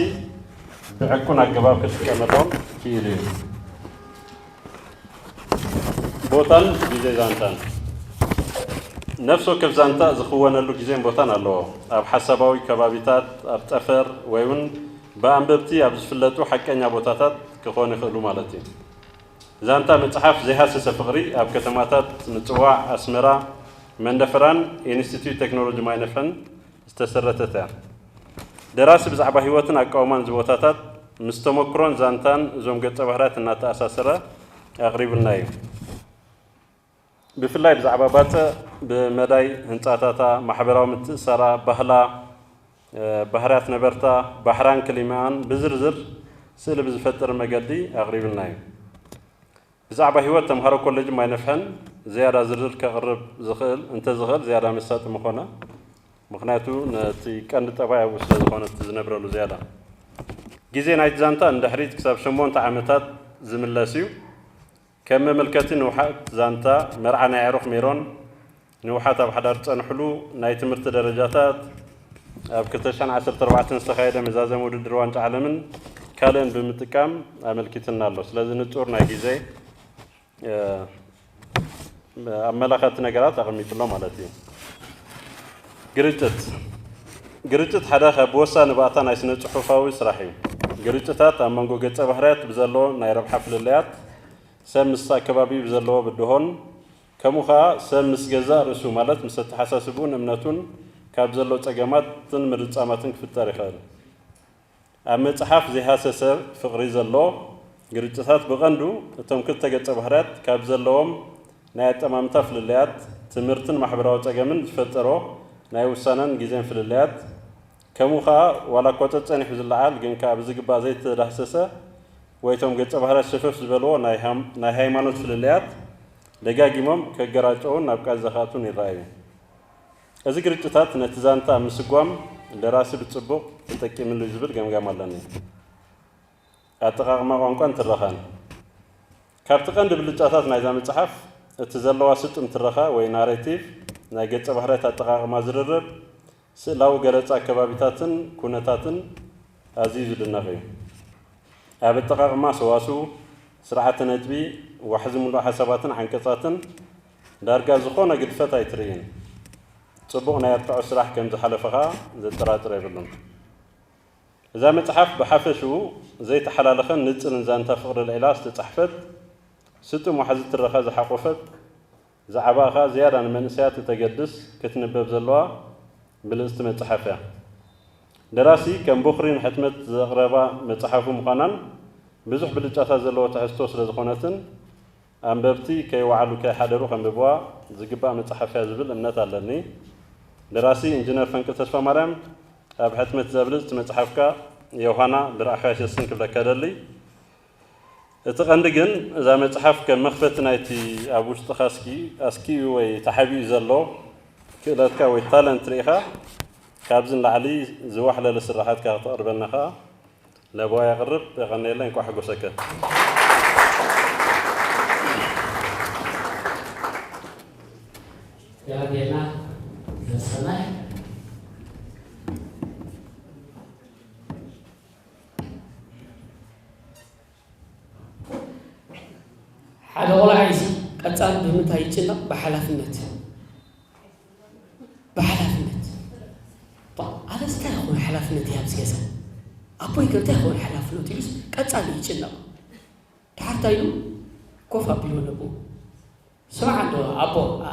ብዕኩን ኣገባብ ክጥቀመሎም ክኢሉ እዩ። ቦታን ግዜ ዛንታን። ነፍሲ ወከፍ ዛንታ ዝኽወነሉ ግዜን ቦታን ኣለዎ። ኣብ ሓሳባዊ ከባቢታት፣ ኣብ ጠፈር፣ ወይ እውን ብኣንበብቲ ኣብ ዝፍለጡ ሓቀኛ ቦታታት ክኾኑ ይኽእሉ ማለት እዩ። ዛንታ መጽሓፍ ዘይሃሰሰ ፍቕሪ ኣብ ከተማታት ምጽዋዕ፣ ኣስመራ፣ መንደፈራን ኢንስቲትዩት ቴክኖሎጂ ማይነፍሕን ዝተሰረተት እያ። ደራሲ ብዛዕባ ህይወትን ኣቃውማን እዚ ቦታታት ምስ ተመኩሮን ዛንታን እዞም ገጸ ባህርያት እናተኣሳሰረ ኣቕሪቡልና እዩ። ብፍላይ ብዛዕባ ባጽዕ ብመዳይ ህንጻታታ፣ ማሕበራዊ ምትእስሳራ፣ ባህላ፣ ባህርያት ነበርታ፣ ባሕራን ክሊማኣን ብዝርዝር ስእሊ ብዝፈጥር መገዲ ኣቕሪቡልና እዩ። ብዛዕባ ህይወት ተምሃሮ ኮሌጅ ማይነፍሕን ዝያዳ ዝርዝር ከቕርብ ዝኽእል እንተዝኽእል ዝያዳ መሳጢ ምኾነ። ምኽንያቱ ነቲ ቀንዲ ጠባይ ኣብኡ ስለ ዝኾነ እቲ ዝነብረሉ ዝያዳ። ግዜ ናይቲ ዛንታ ንድሕሪት ክሳብ ሸሞንተ ዓመታት ዝምለስ እዩ። ከም መመልከቲ ንውሓት ዛንታ መርዓ ናይ ኣዕሩኽ ሜሮን፣ ንውሓት ኣብ ሓዳር ዝጸንሕሉ ናይ ትምህርቲ ደረጃታት፣ ኣብ ክልተ ሽሕን ዓሰርተ ኣርባዕተን ዝተኻየደ መዛዘሚ ውድድር ዋንጫ ዓለምን ካልእን ብምጥቃም ኣመልኪትና ኣሎ። ስለዚ ንጹር ናይ ግዜ ኣመላኻቲ ነገራት ኣቐሚጡ ኣሎ ማለት እዩ። ግርጭት ግርጭት ሓደ ካብ ወሳኒ ባእታ ናይ ስነ ጽሑፋዊ ስራሕ እዩ። ግርጭታት ኣብ መንጎ ገጸ ባህርያት ብዘሎ ናይ ረብሓ ፍልልያት፣ ሰብ ምስ ኣከባቢ ብዘለዎ ብድሆን ከምኡ ኸኣ ሰብ ምስ ገዛእ ርእሱ ማለት ምስ ኣተሓሳስብኡን እምነቱን ካብ ዘሎ ጸገማትን ምርጻማትን ክፍጠር ይኽእል። ኣብ መጽሓፍ ዘይሃሰሰ ፍቕሪ ዘሎ ግርጭታት ብቐንዱ እቶም ክልተ ገጸ ባህርያት ካብ ዘለዎም ናይ ኣጠማምታ ፍልልያት፣ ትምህርትን ማሕበራዊ ጸገምን ዝፈጠሮ ናይ ውሳነን ግዜን ፍልልያት፣ ከምኡ ኸኣ ዋላ እኳ ጸጸኒሑ ዝለዓል ግን ከኣ ብዝግባእ ዘይተዳህሰሰ ወይ እቶም ገጸ ባህርያት ሸፈፍ ዝበልዎ ናይ ሃም- ናይ ሃይማኖት ፍልልያት ደጋጊሞም ከገራጨውን ናብ ቃዛ ከኣቱን ይረኣዩ። እዚ ግርጭታት ነቲ ዛንታ ኣብ ምስጓም ደራሲ ብጽቡቕ ተጠቂምሉ እዩ ዝብል ገምጋም ኣለኒ። ኣጠቓቕማ ቋንቋን ትረኻን። ካብቲ ቀንዲ ብልጫታት ናይዛ መጽሓፍ እቲ ዘለዋ ስጡም ትረኻ ወይ ናሬቲቭ፣ ናይ ገጸ ባህርያት ኣጠቓቕማ ዝርርብ፣ ስእላዊ ገለጻ ኣከባቢታትን ኩነታትን ኣዝዩ ዝድነቕ እዩ። ኣብ ኣጠቓቕማ ሰዋስው፣ ስርዓተ ነጥቢ፣ ዋሕዚ ምሉእ ሓሳባትን ዓንቀጻትን ዳርጋ ዝኾነ ግድፈት ኣይትርእይን። ጽቡቕ ናይ ኣርትዖ ስራሕ ከም ዝሓለፈ ኸኣ ዘጠራጥር የብሉን። እዛ መጽሓፍ ብሓፈሽኡ ዘይተሓላለኸን ንጽርን ዛንታ ፍቕሪ ኣልዒላ ዝተጻሕፈት፣ ስጡም ዋሕዚ ትረኻ ዝሓቖፈት፣ ዛዕባኣ ኸኣ ዝያዳ ንመንእሰያት እተገድስ ክትንበብ ዘለዋ ብልጽቲ መጽሓፍ እያ። ደራሲ ከም ቦኽሪ ንሕትመት ዘቕረባ መጽሓፉ ምዃናን ብዙሕ ብልጫታት ዘለዎ ትሕዝቶ ስለ ዝኾነትን ኣንበብቲ ከይወዓሉ ከይሓደሩ ከንብብዋ ዝግባእ መጽሓፍ እያ ዝብል እምነት ኣለኒ። ደራሲ ኢንጂነር ፈንቅል ተስፋማርያም ኣብ ሕትመት እዛ ብልጽቲ መጽሓፍካ ዮሃና ብርዕኻ የሸስን ክብለካ እደሊ። እቲ ቀንዲ ግን እዛ መጽሓፍ ከም መኽፈቲ ናይቲ ኣብ ውሽጥኻ ኣስኪ- ኣስኪዩ ወይ ተሓቢኡ ዘሎ ክእለትካ ወይ ታለንት ርኢኻ ካብዚ ንላዕሊ ዝዋሕለለ ስራሓትካ ክተቕርበልና ከኣ ለበዋ የቕርብ። የቐንየለይ፣ እንቋዕ ሓጎሰካ። ያቤና ዘሰናይ ሓደ ቆልዓ እዚ ቀጻሊ ብምንታይ ይጭነቕ? ብሓላፍነት። ብሓላፍነት። ኣነስ እንታይ ይኸውን ሓላፍነት እያ ኣብዚ ገዛ? ኣቦይ ከ እንታይ ይኸውን ሓላፍነት ኢሉስ ቀጻሊ ይጭነቕ። ድሓር እንታይ ኢሉ? ኮፍ ኣቢሉ ነብኡ። ስማዕ እንዶ ኣቦ፣ ኣ፣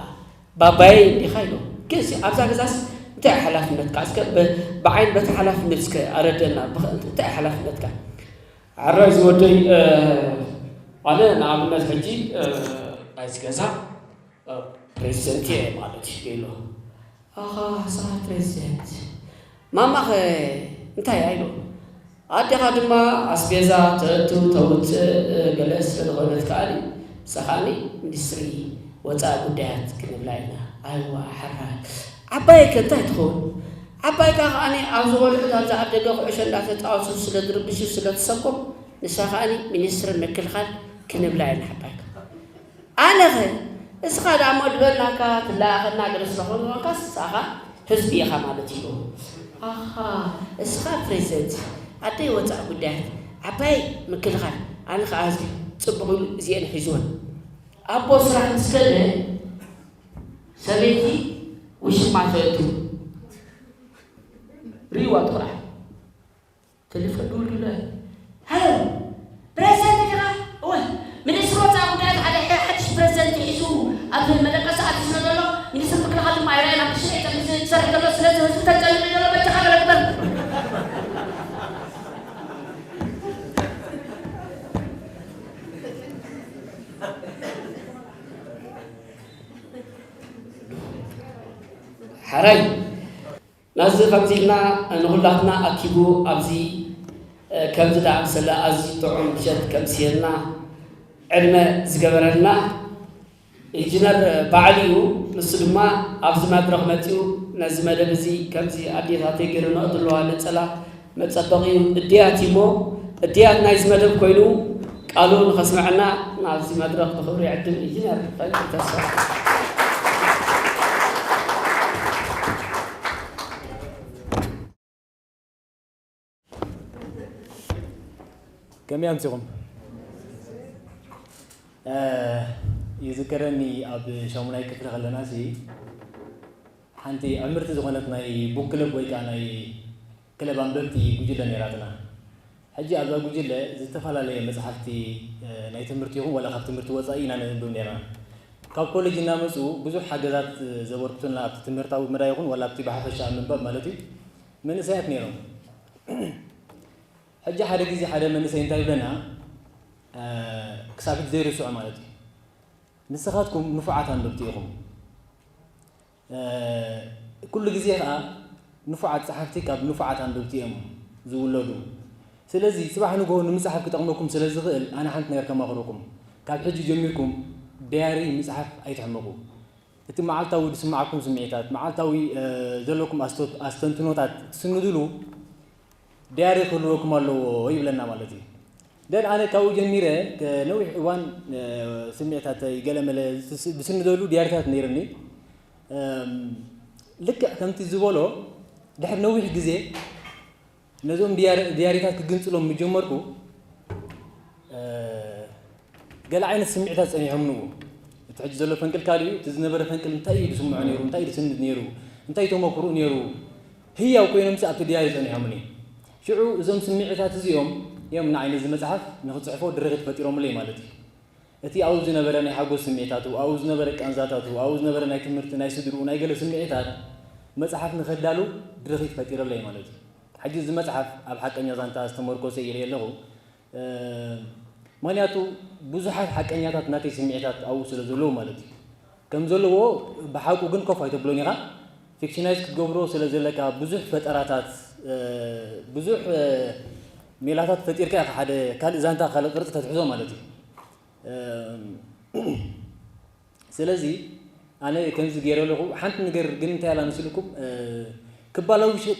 ባባየይ እንዲኻ ኢሉ። ግን ሲ ኣብዛ ገዛስ እንታይ እዩ ሓላፍነትካ? እስከ ብ- ብዓይን በቲ ሓላፍነት እስከ ኣረደና። ብኸ- እንታይ እዩ ሓላፍነትካ? ኣረ ዝወደይ፣ እ፣ ኣነ ንኣብነት ሕጂ፣ እ፣ ናይዚ ገዛ፣ እ፣ ፕሬዚደንት እየ ማለት እዩ ኢሉ። ኣኻ፣ ንስኻ ፕሬዚደንት። ማማኸ እንታይ እያ ኢሉ። ኣዴኻ ድማ ኣስቤዛ ተእቱ ተውፅእ፣ እ፣ ገለ ስለ ዝኾነት ከኣኒ ንሳ ከኣኒ ሚኒስትሪ ወፃኢ ጉዳያት ክንብላ ኢና። ኣይዋ፣ ሕራይ። ዓባየይ ከ እንታይ ትኸውን? ዓባይካ ከኣኒ ኣብ ዝበልዑት ኣብዛ ኣብ ደገ ኩዕሾ እንዳተፃወቱ ስለ ዝርብሹ ስለ ትሰኮም ንሳ ከኣኒ ሚኒስትሪ ምክልኻል ክንብላ ኢና ዓባይካ። ኣነኸ እስኻ ደኣ እሞ ድበልናካ ትለኣኸና ገለ ስለኾንካስ ንስኻ ህዝቢ ኢኻ ማለት እዩ። ኣኻ እስኻ ፕሬዚደንት ኣደይ ወፃኢ ጉዳያት ዓባይ ምክልኻል ኣነ ከዓ ህዝቢ ፅቡቕ ኢሉ እዚአን ሒዝወን ኣቦ ስራሕ ምስ ከደ ሰበይቲ ውሽማ ተእቱ ርእይዋ ጥራሕ ተሌፎን ድውል ይብሎ። ሃሎ ፕሬዚደንት ዲኻ? እወ። ሚኒስትሪ ወፃኢ ጉዳያት ሓደ ሓድሽ ፕሬዚደንት ሒዙ ኣብ መደቀሲ ኣቲስና ዘሎ ሚኒስትሪ ምክልኻል ድማ ኣይረኣየን ኣብ ክሽነ እዩ ፀሚሱ ዝሰርሕ ዘሎ ስለዚ ህዝቢ ተጨኒቑ እዩ ዘሎ በጃኻ ገለ ግበር። ሓራይ ናዚ ከምዚ ኢልና ንኹላትና ኣኪቡ ኣብዚ ከምዚ ደኣምሰለ ኣዝዩ ጥዑም ምሸት ከምስየልና ዕድመ ዝገበረልና ኢንጂነር ባዕሉ እዩ። ንሱ ድማ ኣብዚ መድረኽ መፂኡ ነዚ መደብ እዚ ከምዚ ኣዴታተይ ገይረንኦ ዘለዋ ነፀላ መፀበቒ እዩ። እድያት እዩ እሞ እድያት ናይዚ መደብ ኮይኑ ቃሉ ንኸስመዐና ናብዚ መድረኽ ብኽብሪ ይዕድም ኢንጂነር ፈንቅል ተስፋ። ከመይ ኣምሲኹም? ይዝከረኒ ኣብ ሻሙናይ ክፍሊ ከለናሲ ሓንቲ ዕምርቲ ዝኾነት ናይ ቡክ ክለብ ወይ ከዓ ናይ ክለብ ኣንበብቲ ጉጅለ ነይራትና። ሕጂ ኣብዛ ጉጅለ ዝተፈላለየ መፅሓፍቲ ናይ ትምህርቲ ይኹን ዋላ ካብ ትምህርቲ ወፃኢ ኢና ነንብብ ነይርና። ካብ ኮሌጅ እናመፁ ብዙሕ ሓገዛት ዘበርክቱልና ኣብቲ ትምህርታዊ መዳይ ይኹን ዋላ ኣብቲ ብሓፈሻ ኣብ ምንባብ ማለት እዩ መንእሰያት ነይሮም። ሕጂ ሓደ ግዜ ሓደ መንእሰይ እንታይ ይብለና፣ ክሳብ ሕጂ ዘይርስዖ ማለት እዩ፣ ንስኻትኩም ንፉዓት ኣንበብቲ ኢኹም። ኩሉ ግዜ ኸዓ ንፉዓት ጸሓፍቲ ካብ ንፉዓት ኣንበብቲ እዮም ዝውለዱ። ስለዚ ጽባሕ ንግሆ ንምጽሓፍ ክጠቕመኩም ስለ ዝኽእል ኣነ ሓንቲ ነገር ከማኽረኩም። ካብ ሕጂ ጀሚርኩም ዳያሪ ምጽሓፍ ኣይትሕመቑ። እቲ መዓልታዊ ዝስምዓኩም ስምዒታት፣ መዓልታዊ ዘለኩም ኣስተንትኖታት ትስንድሉ ዳያሪ ክህልወኩም ኣለዎ ይብለና ማለት እዩ። ደን ኣነ ካብኡ ጀሚረ ነዊሕ እዋን ስምዒታተይ ገለመለ ዝስንደሉ ዲያሪታት ነይርኒ። ልክዕ ከምቲ ዝበሎ ድሕሪ ነዊሕ ግዜ ነዞም ዲያሪታት ክግንፅሎም ምጀመርኩ፣ ገለ ዓይነት ስምዒታት ፀኒሖም ንኡ። እቲ ሕጂ ዘሎ ፈንቅል ካልእ እዩ። እቲ ዝነበረ ፈንቅል እንታይ እዩ ዝስምዖ ነይሩ? እንታይ እዩ ዝስንድ ነይሩ? እንታይ ተመክርኡ ነይሩ? ህያው ኮይኖም ኣብቲ ዲያሪ ፀኒሖምኒ። ሽዑ እዞም ስምዒታት እዚኦም እዮም ንዓይ ነዚ መፅሓፍ ንክፅሕፎ ድርኺት ፈጢሮምለይ ማለት እዩ። እቲ ኣብኡ ዝነበረ ናይ ሓጎስ ስምዒታቱ፣ ኣብኡ ዝነበረ ቃንዛታቱ፣ ኣብኡ ዝነበረ ናይ ትምህርቲ፣ ናይ ስድርኡ፣ ናይ ገለ ስምዒታት መፅሓፍ ንኸዳሉ ድርኺት ፈጢረለይ ማለት እዩ። ሕጂ እዚ መፅሓፍ ኣብ ሓቀኛ ዛንታ ዝተመርኮሰ ኢለ ኣለኹ። ምኽንያቱ ብዙሓት ሓቀኛታት ናተይ ስምዒታት ኣብኡ ስለ ዘለዉ ማለት እዩ። ከም ዘለዎ ብሓቁ ግን ኮፍ ኣይተብሎን ኢኻ። ፊክሽናይዝ ክትገብሮ ስለ ዘለካ ብዙሕ ፈጠራታት፣ ብዙሕ ሜላታት ፈጢርካ ኢኻ ሓደ ካልእ ዛንታ ካልእ ቅርፂ ተትሕዞ ማለት እዩ። ስለዚ ኣነ ከምዚ ገይረ ኣለኹ። ሓንቲ ነገር ግን እንታይ ኣላ መሲልኩም፣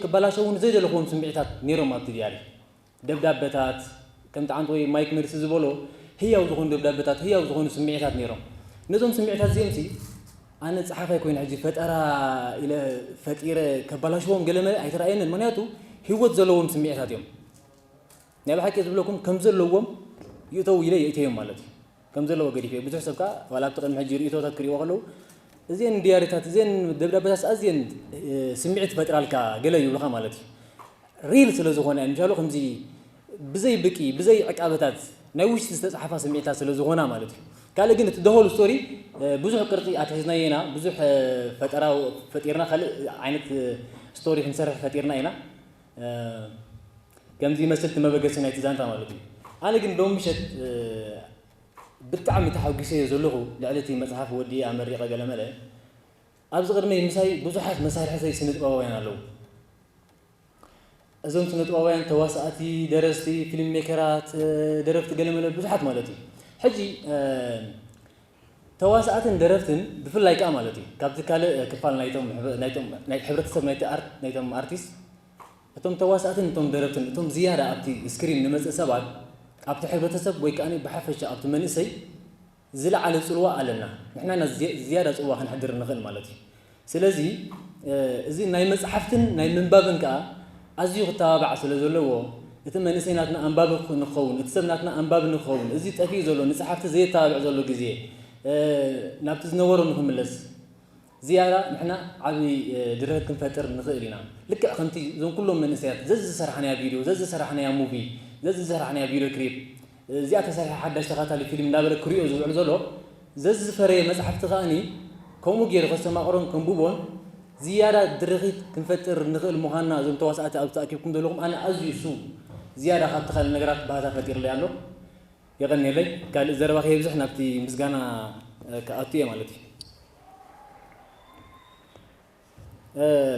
ክባላሸውን ዘይደለኽዎም ስምዒታት ነይሮም ኣብቲ ዲያሪ። ደብዳበታት፣ ከምቲ ዓንቶ ወይ ማይክ መልሲ ዝበሎ ህያው ዝኾኑ ደብዳበታት፣ ህያው ዝኾኑ ስምዒታት ነይሮም። ነዞም ስምዒታት እዚኦም ሲ ኣነ ጸሓፋይ ኮይነ ሕጂ ፈጠራ ኢለ ፈጢረ ከባላሽዎም ገለመለ ኣይተረኣየንን። ምኽንያቱ ህይወት ዘለዎም ስምዒታት እዮም። ናይ ብሓቂ ዝብለኩም ከም ዘለዎም ይእተው ኢለ የእተዮም ማለት እዩ። ከም ዘለዎ ገዲፈ ብዙሕ ሰብ ከኣ ዋላ ኣብቲ ቅድሚ ሕጂ ርእይቶታት ክርእይዎ ከለዉ እዚአን ዲያሪታት እዚአን ደብዳበታት ኣዝየን ስምዒት ፈጥራልካ ገለ ይብሉኻ ማለት እዩ። ሪል ስለ ዝኾነ ምሻሉ ከምዚ ብዘይ ብቂ ብዘይ ዕቃበታት ናይ ውሽጢ ዝተፅሓፋ ስምዒታት ስለ ዝኾና ማለት እዩ። ካልእ ግን እቲ ደሆል ስቶሪ ብዙሕ ቅርፂ ኣትሒዝናዮ ኢና፣ ብዙሕ ፈጠራ ፈጢርና ካልእ ዓይነት ስቶሪ ክንሰርሕ ፈጢርና ኢና። ከምዚ ይመስል እቲ መበገሲ ናይቲ ዛንታ ማለት እዩ። ኣነ ግን ሎም ምሸት ብጣዕሚ ተሓጒሰዮ ዘለኹ ልዕሊ እቲ መፅሓፍ ወዲ ኣመሪቐ ገለመለ ኣብዚ ቅድመይ ምሳይ ብዙሓት መሳርሕተይ ስነ ጥበባውያን ኣለዉ። እዞም ስነ ጥበባውያን ተዋሳእቲ፣ ደረስቲ፣ ፊልም ሜከራት፣ ደረፍቲ ገለመለ ብዙሓት ማለት እዩ። ሕጂ ተዋሳእትን ደረፍትን ብፍላይ ከዓ ማለት እዩ ካብቲ ካልእ ክፋል ናይቶም ናይ ሕብረተሰብ ናይቲ ኣርት ናይቶም ኣርቲስት እቶም ተዋሳእትን እቶም ደረፍትን እቶም ዝያዳ ኣብቲ ስክሪን ንመፅእ ሰባት ኣብቲ ሕብረተሰብ ወይ ከዓ ብሓፈሻ ኣብቲ መንእሰይ ዝለዓለ ፅልዋ ኣለና። ንሕና ኢና ዝያዳ ፅልዋ ክንሕድር ንኽእል ማለት እዩ። ስለዚ እዚ ናይ መፅሓፍትን ናይ ምንባብን ከዓ ኣዝዩ ክተባባዕ ስለ ዘለዎ እቲ መንእሰይ ናትና ኣንባቢ ንክኸውን፣ እቲ ሰብ ናትና ኣንባቢ ንክኸውን፣ እዚ ጠፊኡ ዘሎ ንፀሓፍቲ ዘየተባብዕ ዘሎ ግዜ ናብቲ ዝነበሮ ንክምለስ ዝያዳ ንሕና ዓብዪ ድርኸት ክንፈጥር ንኽእል ኢና። ልክዕ ከምቲ እዞም ኩሎም መንእሰያት ዘዝሰራሕናያ ቪድዮ፣ ዘዝሰራሕናያ ሙቪ፣ ዘዝሰራሕናያ ቪድዮ ክሊፕ፣ እዚኣ ተሰሪሓ ሓዳሽ ተኻታሊ ፊልም እንዳበለ ክሪኦ ዝውዕል ዘሎ ዘዝፈረየ መፅሓፍቲ ከኣኒ ከምኡ ገይሩ ከስተማቕሮን ከንብቦን ዝያዳ ድርኺት ክንፈጥር ንኽእል ምዃንና እዞም ተዋሳእቲ ኣብዚ ተኣኪብኩም ዘለኹም ኣነ ኣዝዩ እሱ ዝያዳ ካብቲ ካልእ ነገራት ባህታ ፈጢርለይ ኣሎ። የቐንየለይ። ካልእ ዘረባ ከየብዝሕ ናብቲ ምስጋና ክኣቱ እየ ማለት እዩ።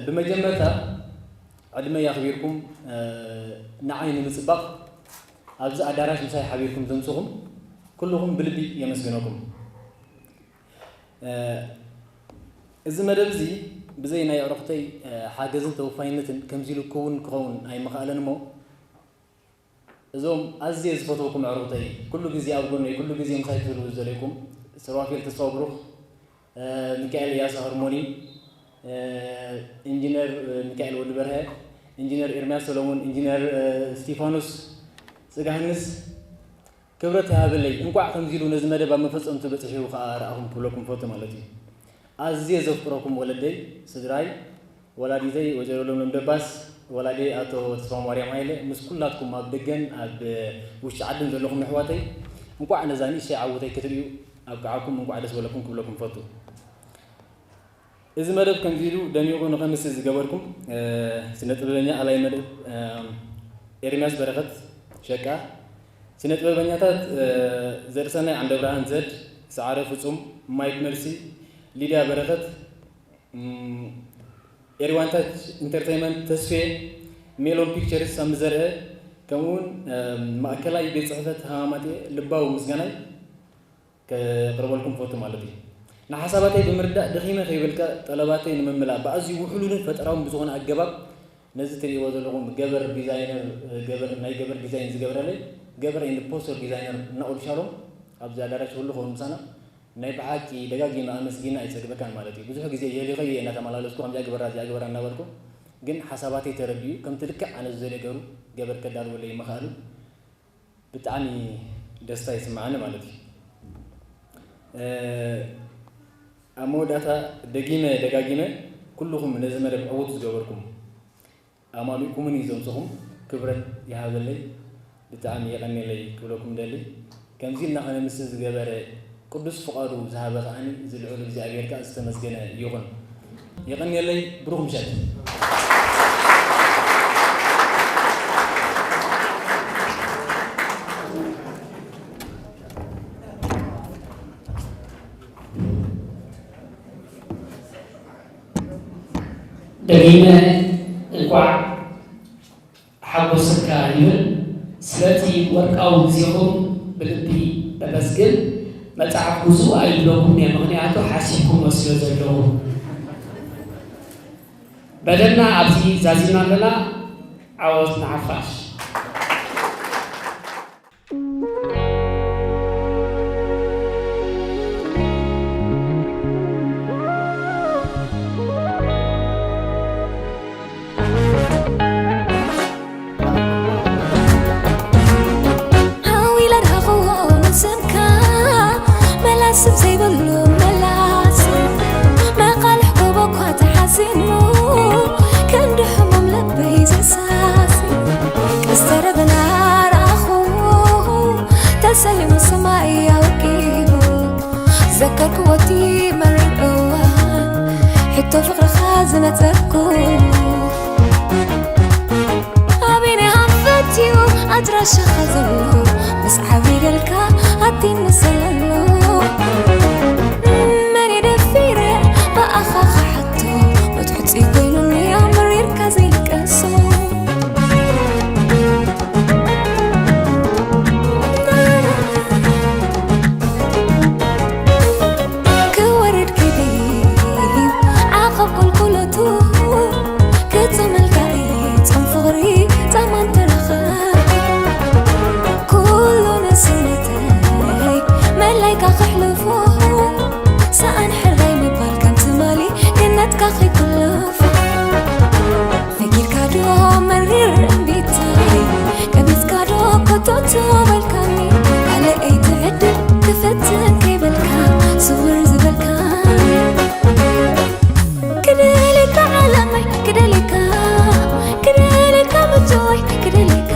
ብመጀመርታ ዕድመይ ኣኽቢርኩም ንዓይ ንምፅባቕ ኣብዚ ኣዳራሽ ምሳይ ሓቢርኩም ዘምፅኹም ኩልኹም ብልቢ የመስግነኩም። እዚ መደብ እዚ ብዘይ ናይ ኣዕሩኽተይ ሓገዝን ተወፋይነትን ከምዚ ኢሉ ክውን ክኸውን ኣይምኸኣለን እሞ እዞም ኣዝየ ዝፈትወኩም ኣዕሩኽተይ ኩሉ ግዜ ኣብ ጎነይ ኩሉ ግዜ ምሳይ ትህልዉ ዝደለይኩም ሱራፌል ተስፋው ብሩኽ፣ ሚካኤል እያሱ ሃርሞኒ፣ ኢንጂነር ሚካኤል ወዲ በርሀ፣ ኢንጂነር ኤርምያስ ሰሎሞን፣ ኢንጂነር እስቲፋኖስ ጽጋህንስ፣ ክብረት ይሃበለይ። እንቋዕ ከምዚ ኢሉ ነዚ መደብ ኣብ መፈጸምቱ በጺሑ ከኣ ረኣኹም ክብለኩም ፈቱ ማለት እዩ። ኣዝየ ዘፍቅረኩም ወለደይ፣ ስድራይ፣ ወላዲተይ ወይዘሮ ለምለም ደባስ፣ ወላዲተይ ኣቶ ተስፋማርያም ሃይለ፣ ምስ ኩላትኩም ኣብ ደገን ኣብ ውሽጢ ዓድን ዘለኹም ኣሕዋተይ፣ እንቋዕ ነዛ ንእሽተይ ዓወተይ ክትርእዩ ኣብቅዓኩም፣ እንቋዕ ደስ በለኩም ክብለኩም ፈቱ። እዚ መደብ ከምዚ ኢሉ ደሚቑ ንኸምስል ዝገበርኩም፣ እ፣ ስነ ጥበበኛ ኣላይ መደብ፣ እ፣ ኤርምያስ በረኸት ሸቃ፣ ስነ ጥበበኛታት፣ እ፣ ዘርእሰናይ ዓንደብርሃን ዘድ፣ ሰዓረ ፍጹም፣ ማይክ መርሲ፣ ሊድያ በረኸት፣ እም፣ ኤሪዋንታች ኢንተርቴይንመንት ተስፌ፣ ሜሎን ፒክቸርስ ሳሚ ዘርአ፣ ከምኡውን፣ እ፣ ማእከላይ ቤት ጽሕፈት ሃማማጤ ልባዊ ምስጋናይ ከቕርበልኩም ፈቱ ማለት እዩ። ንሓሳባተይ ብምርዳእ ደኺመ ከይበልካ ጠለባተይ ንምምላእ ብኣዝዩ ውሕሉልን ፈጠራውን ብዝኾነ ኣገባብ ነዚ ትርእይዎ ዘለኹም ገበር ዲዛይነር፣ ገበር፣ ናይ ገበር ዲዛይን ዝገብረለይ ገበር ኤንድ ፖስተር ዲዛይነር ናኦል ሻሎም ኣብዚ ኣዳራሽ ኩሉ ኸውን ምሳና ናይ ብሓቂ ደጋጊመ ኣመስጊና ኣይጸግበካን ማለት እዩ። ብዙሕ ግዜ የሊኸዮ እየ እናተመላለስኩ ከምዚኣ ግበራ እዚኣ ግበራ እናበልኩ ግን ሓሳባተይ ተረዲኡ ከምቲ ልክዕ ኣነ ዝደልዮ ገሩ ገበር ከዳልወለይ ምኽኣሉ ብጣዕሚ ደስታ ይስምዓኒ ማለት እዩ። እ፣ ኣብ መወዳእታ ደጊመ ደጋጊመ ኩልኹም ነዚ መደብ ዕዉት ዝገበርኩም ኣማሊእኩምኒ ዘምሰኹም ክብረት ይሃበለይ፣ ብጣዕሚ የቐንየለይ ክብለኩም ደሊ። ከምዚ ኢልና ኸነምስል ዝገበረ ቅዱስ ፍቓዱ ዝሃበ ከኣኒ እዚ ልዑል እግዚኣብሔር ከኣ ዝተመስገነ ይኹን። የቐንየለይ፣ ብሩኽ ምሸት። ደጊመ እንቋዕ ሓጎሰካ ይብል። ስለቲ ወርቃዊ ግዜኹም ብልቢ ነመስግን። መጽሓፍ ብዙ ኣይብለኩም እየ፣ ምኽንያቱ ሓሲብኩሞ ስለ ዘለኹ። በደልና ኣብዚ ዛዚምና ኣለና። ዓወት ንሓፋሽ። ሓዊለ ረኸቦ ንስምካ መላስብ ዘይብሉ መላስ መቓልሕ ጎቦ እኳ ተሓሲሙ ክንዲ ሕሙም ልበይ ዘሳሲ ቀስተ ደበና ረኣኹ ተሰሊሙ ሰማይ ኣወቂቡ ዘከርክዎ እቲ መሪር እዋን ሕቶ ፍቕርኻ ዝነጸርኩ ኣበይናይ ሃም ፈትዩ ኣድራሻኻ ዘሎ ምስ ዓብደልካ ኣቲ መሰለሎ መን ደፊረ ብኣኻ ክሓቶ መትሕጺ ኮይኑኒ ኣምሪርካ ዘይልቀሶ ክወርድ ክድይብ ዓቐብ ቁልቁለቱ ክጽመልካ እዩ ጾም ፍቕሪ ጻማ እንተረኸ ኩሉ ንስነተይ መላይካ ከሕልፎ ሰኣን ሕራይ ምባል ከም ትማሊ ገነትካ ከይኩለፎ ነጊርካ ዶ መሪር እምቢታይ ቀቢጽካ ዶ ኮቶቶ በልካኒ ካልኣይ ትዕድል ክፍትን ከይበልካ ስውር ዝበልካ ክደልካ ዓለመይ ክደልካ ክደልካ ምጆይ ክደልካ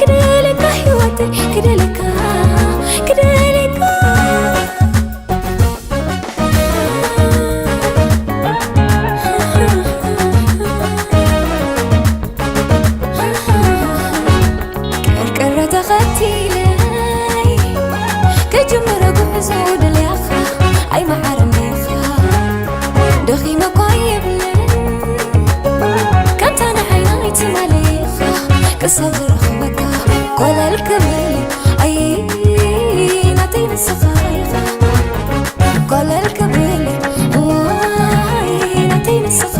ክደልካ ህይወተይ ክደልካ ክደልካ ቀርቀረ ተኸቲለይ ክጅምረ ጉዕዞ ደልያኻ ኣይመዓርን ኢኻ ደኺመ እኳ የብለን ከምታ ንዓይ ናይቲ ማለይኻ ክሳብ ዝረኽበካ ኮለል ክብል ኣይ ናተይ ንስኻ ኢኻ ኮለል ክብል ዋይ ናተይ ንስኻ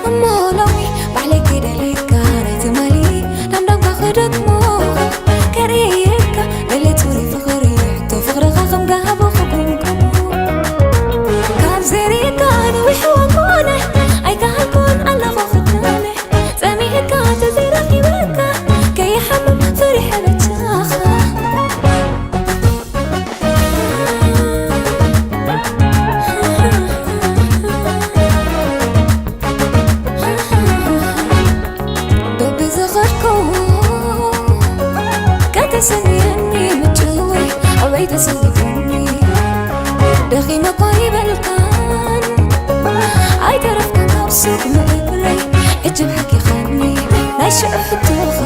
እሞ ሎሚ ባዕለይ ክደልየካ ናይ ትማሊ ዳምዳምካ ክደግሞ ከርእየካ ገለ ጽሩይ ፍቕሪ ሕቶ ፍቕርኻ ከም ጋህቦ ክጉምጉሞ ሰንየኒ ምጭወይ ኣበይ ተሰዊትኒ ደኺመ እኮ ይበልካን ኣይተረፍካን ካብ ሱቅ ምእብለይ እጅብ ሓኪኻኒ ናይ ሽዑ ሕቶኻ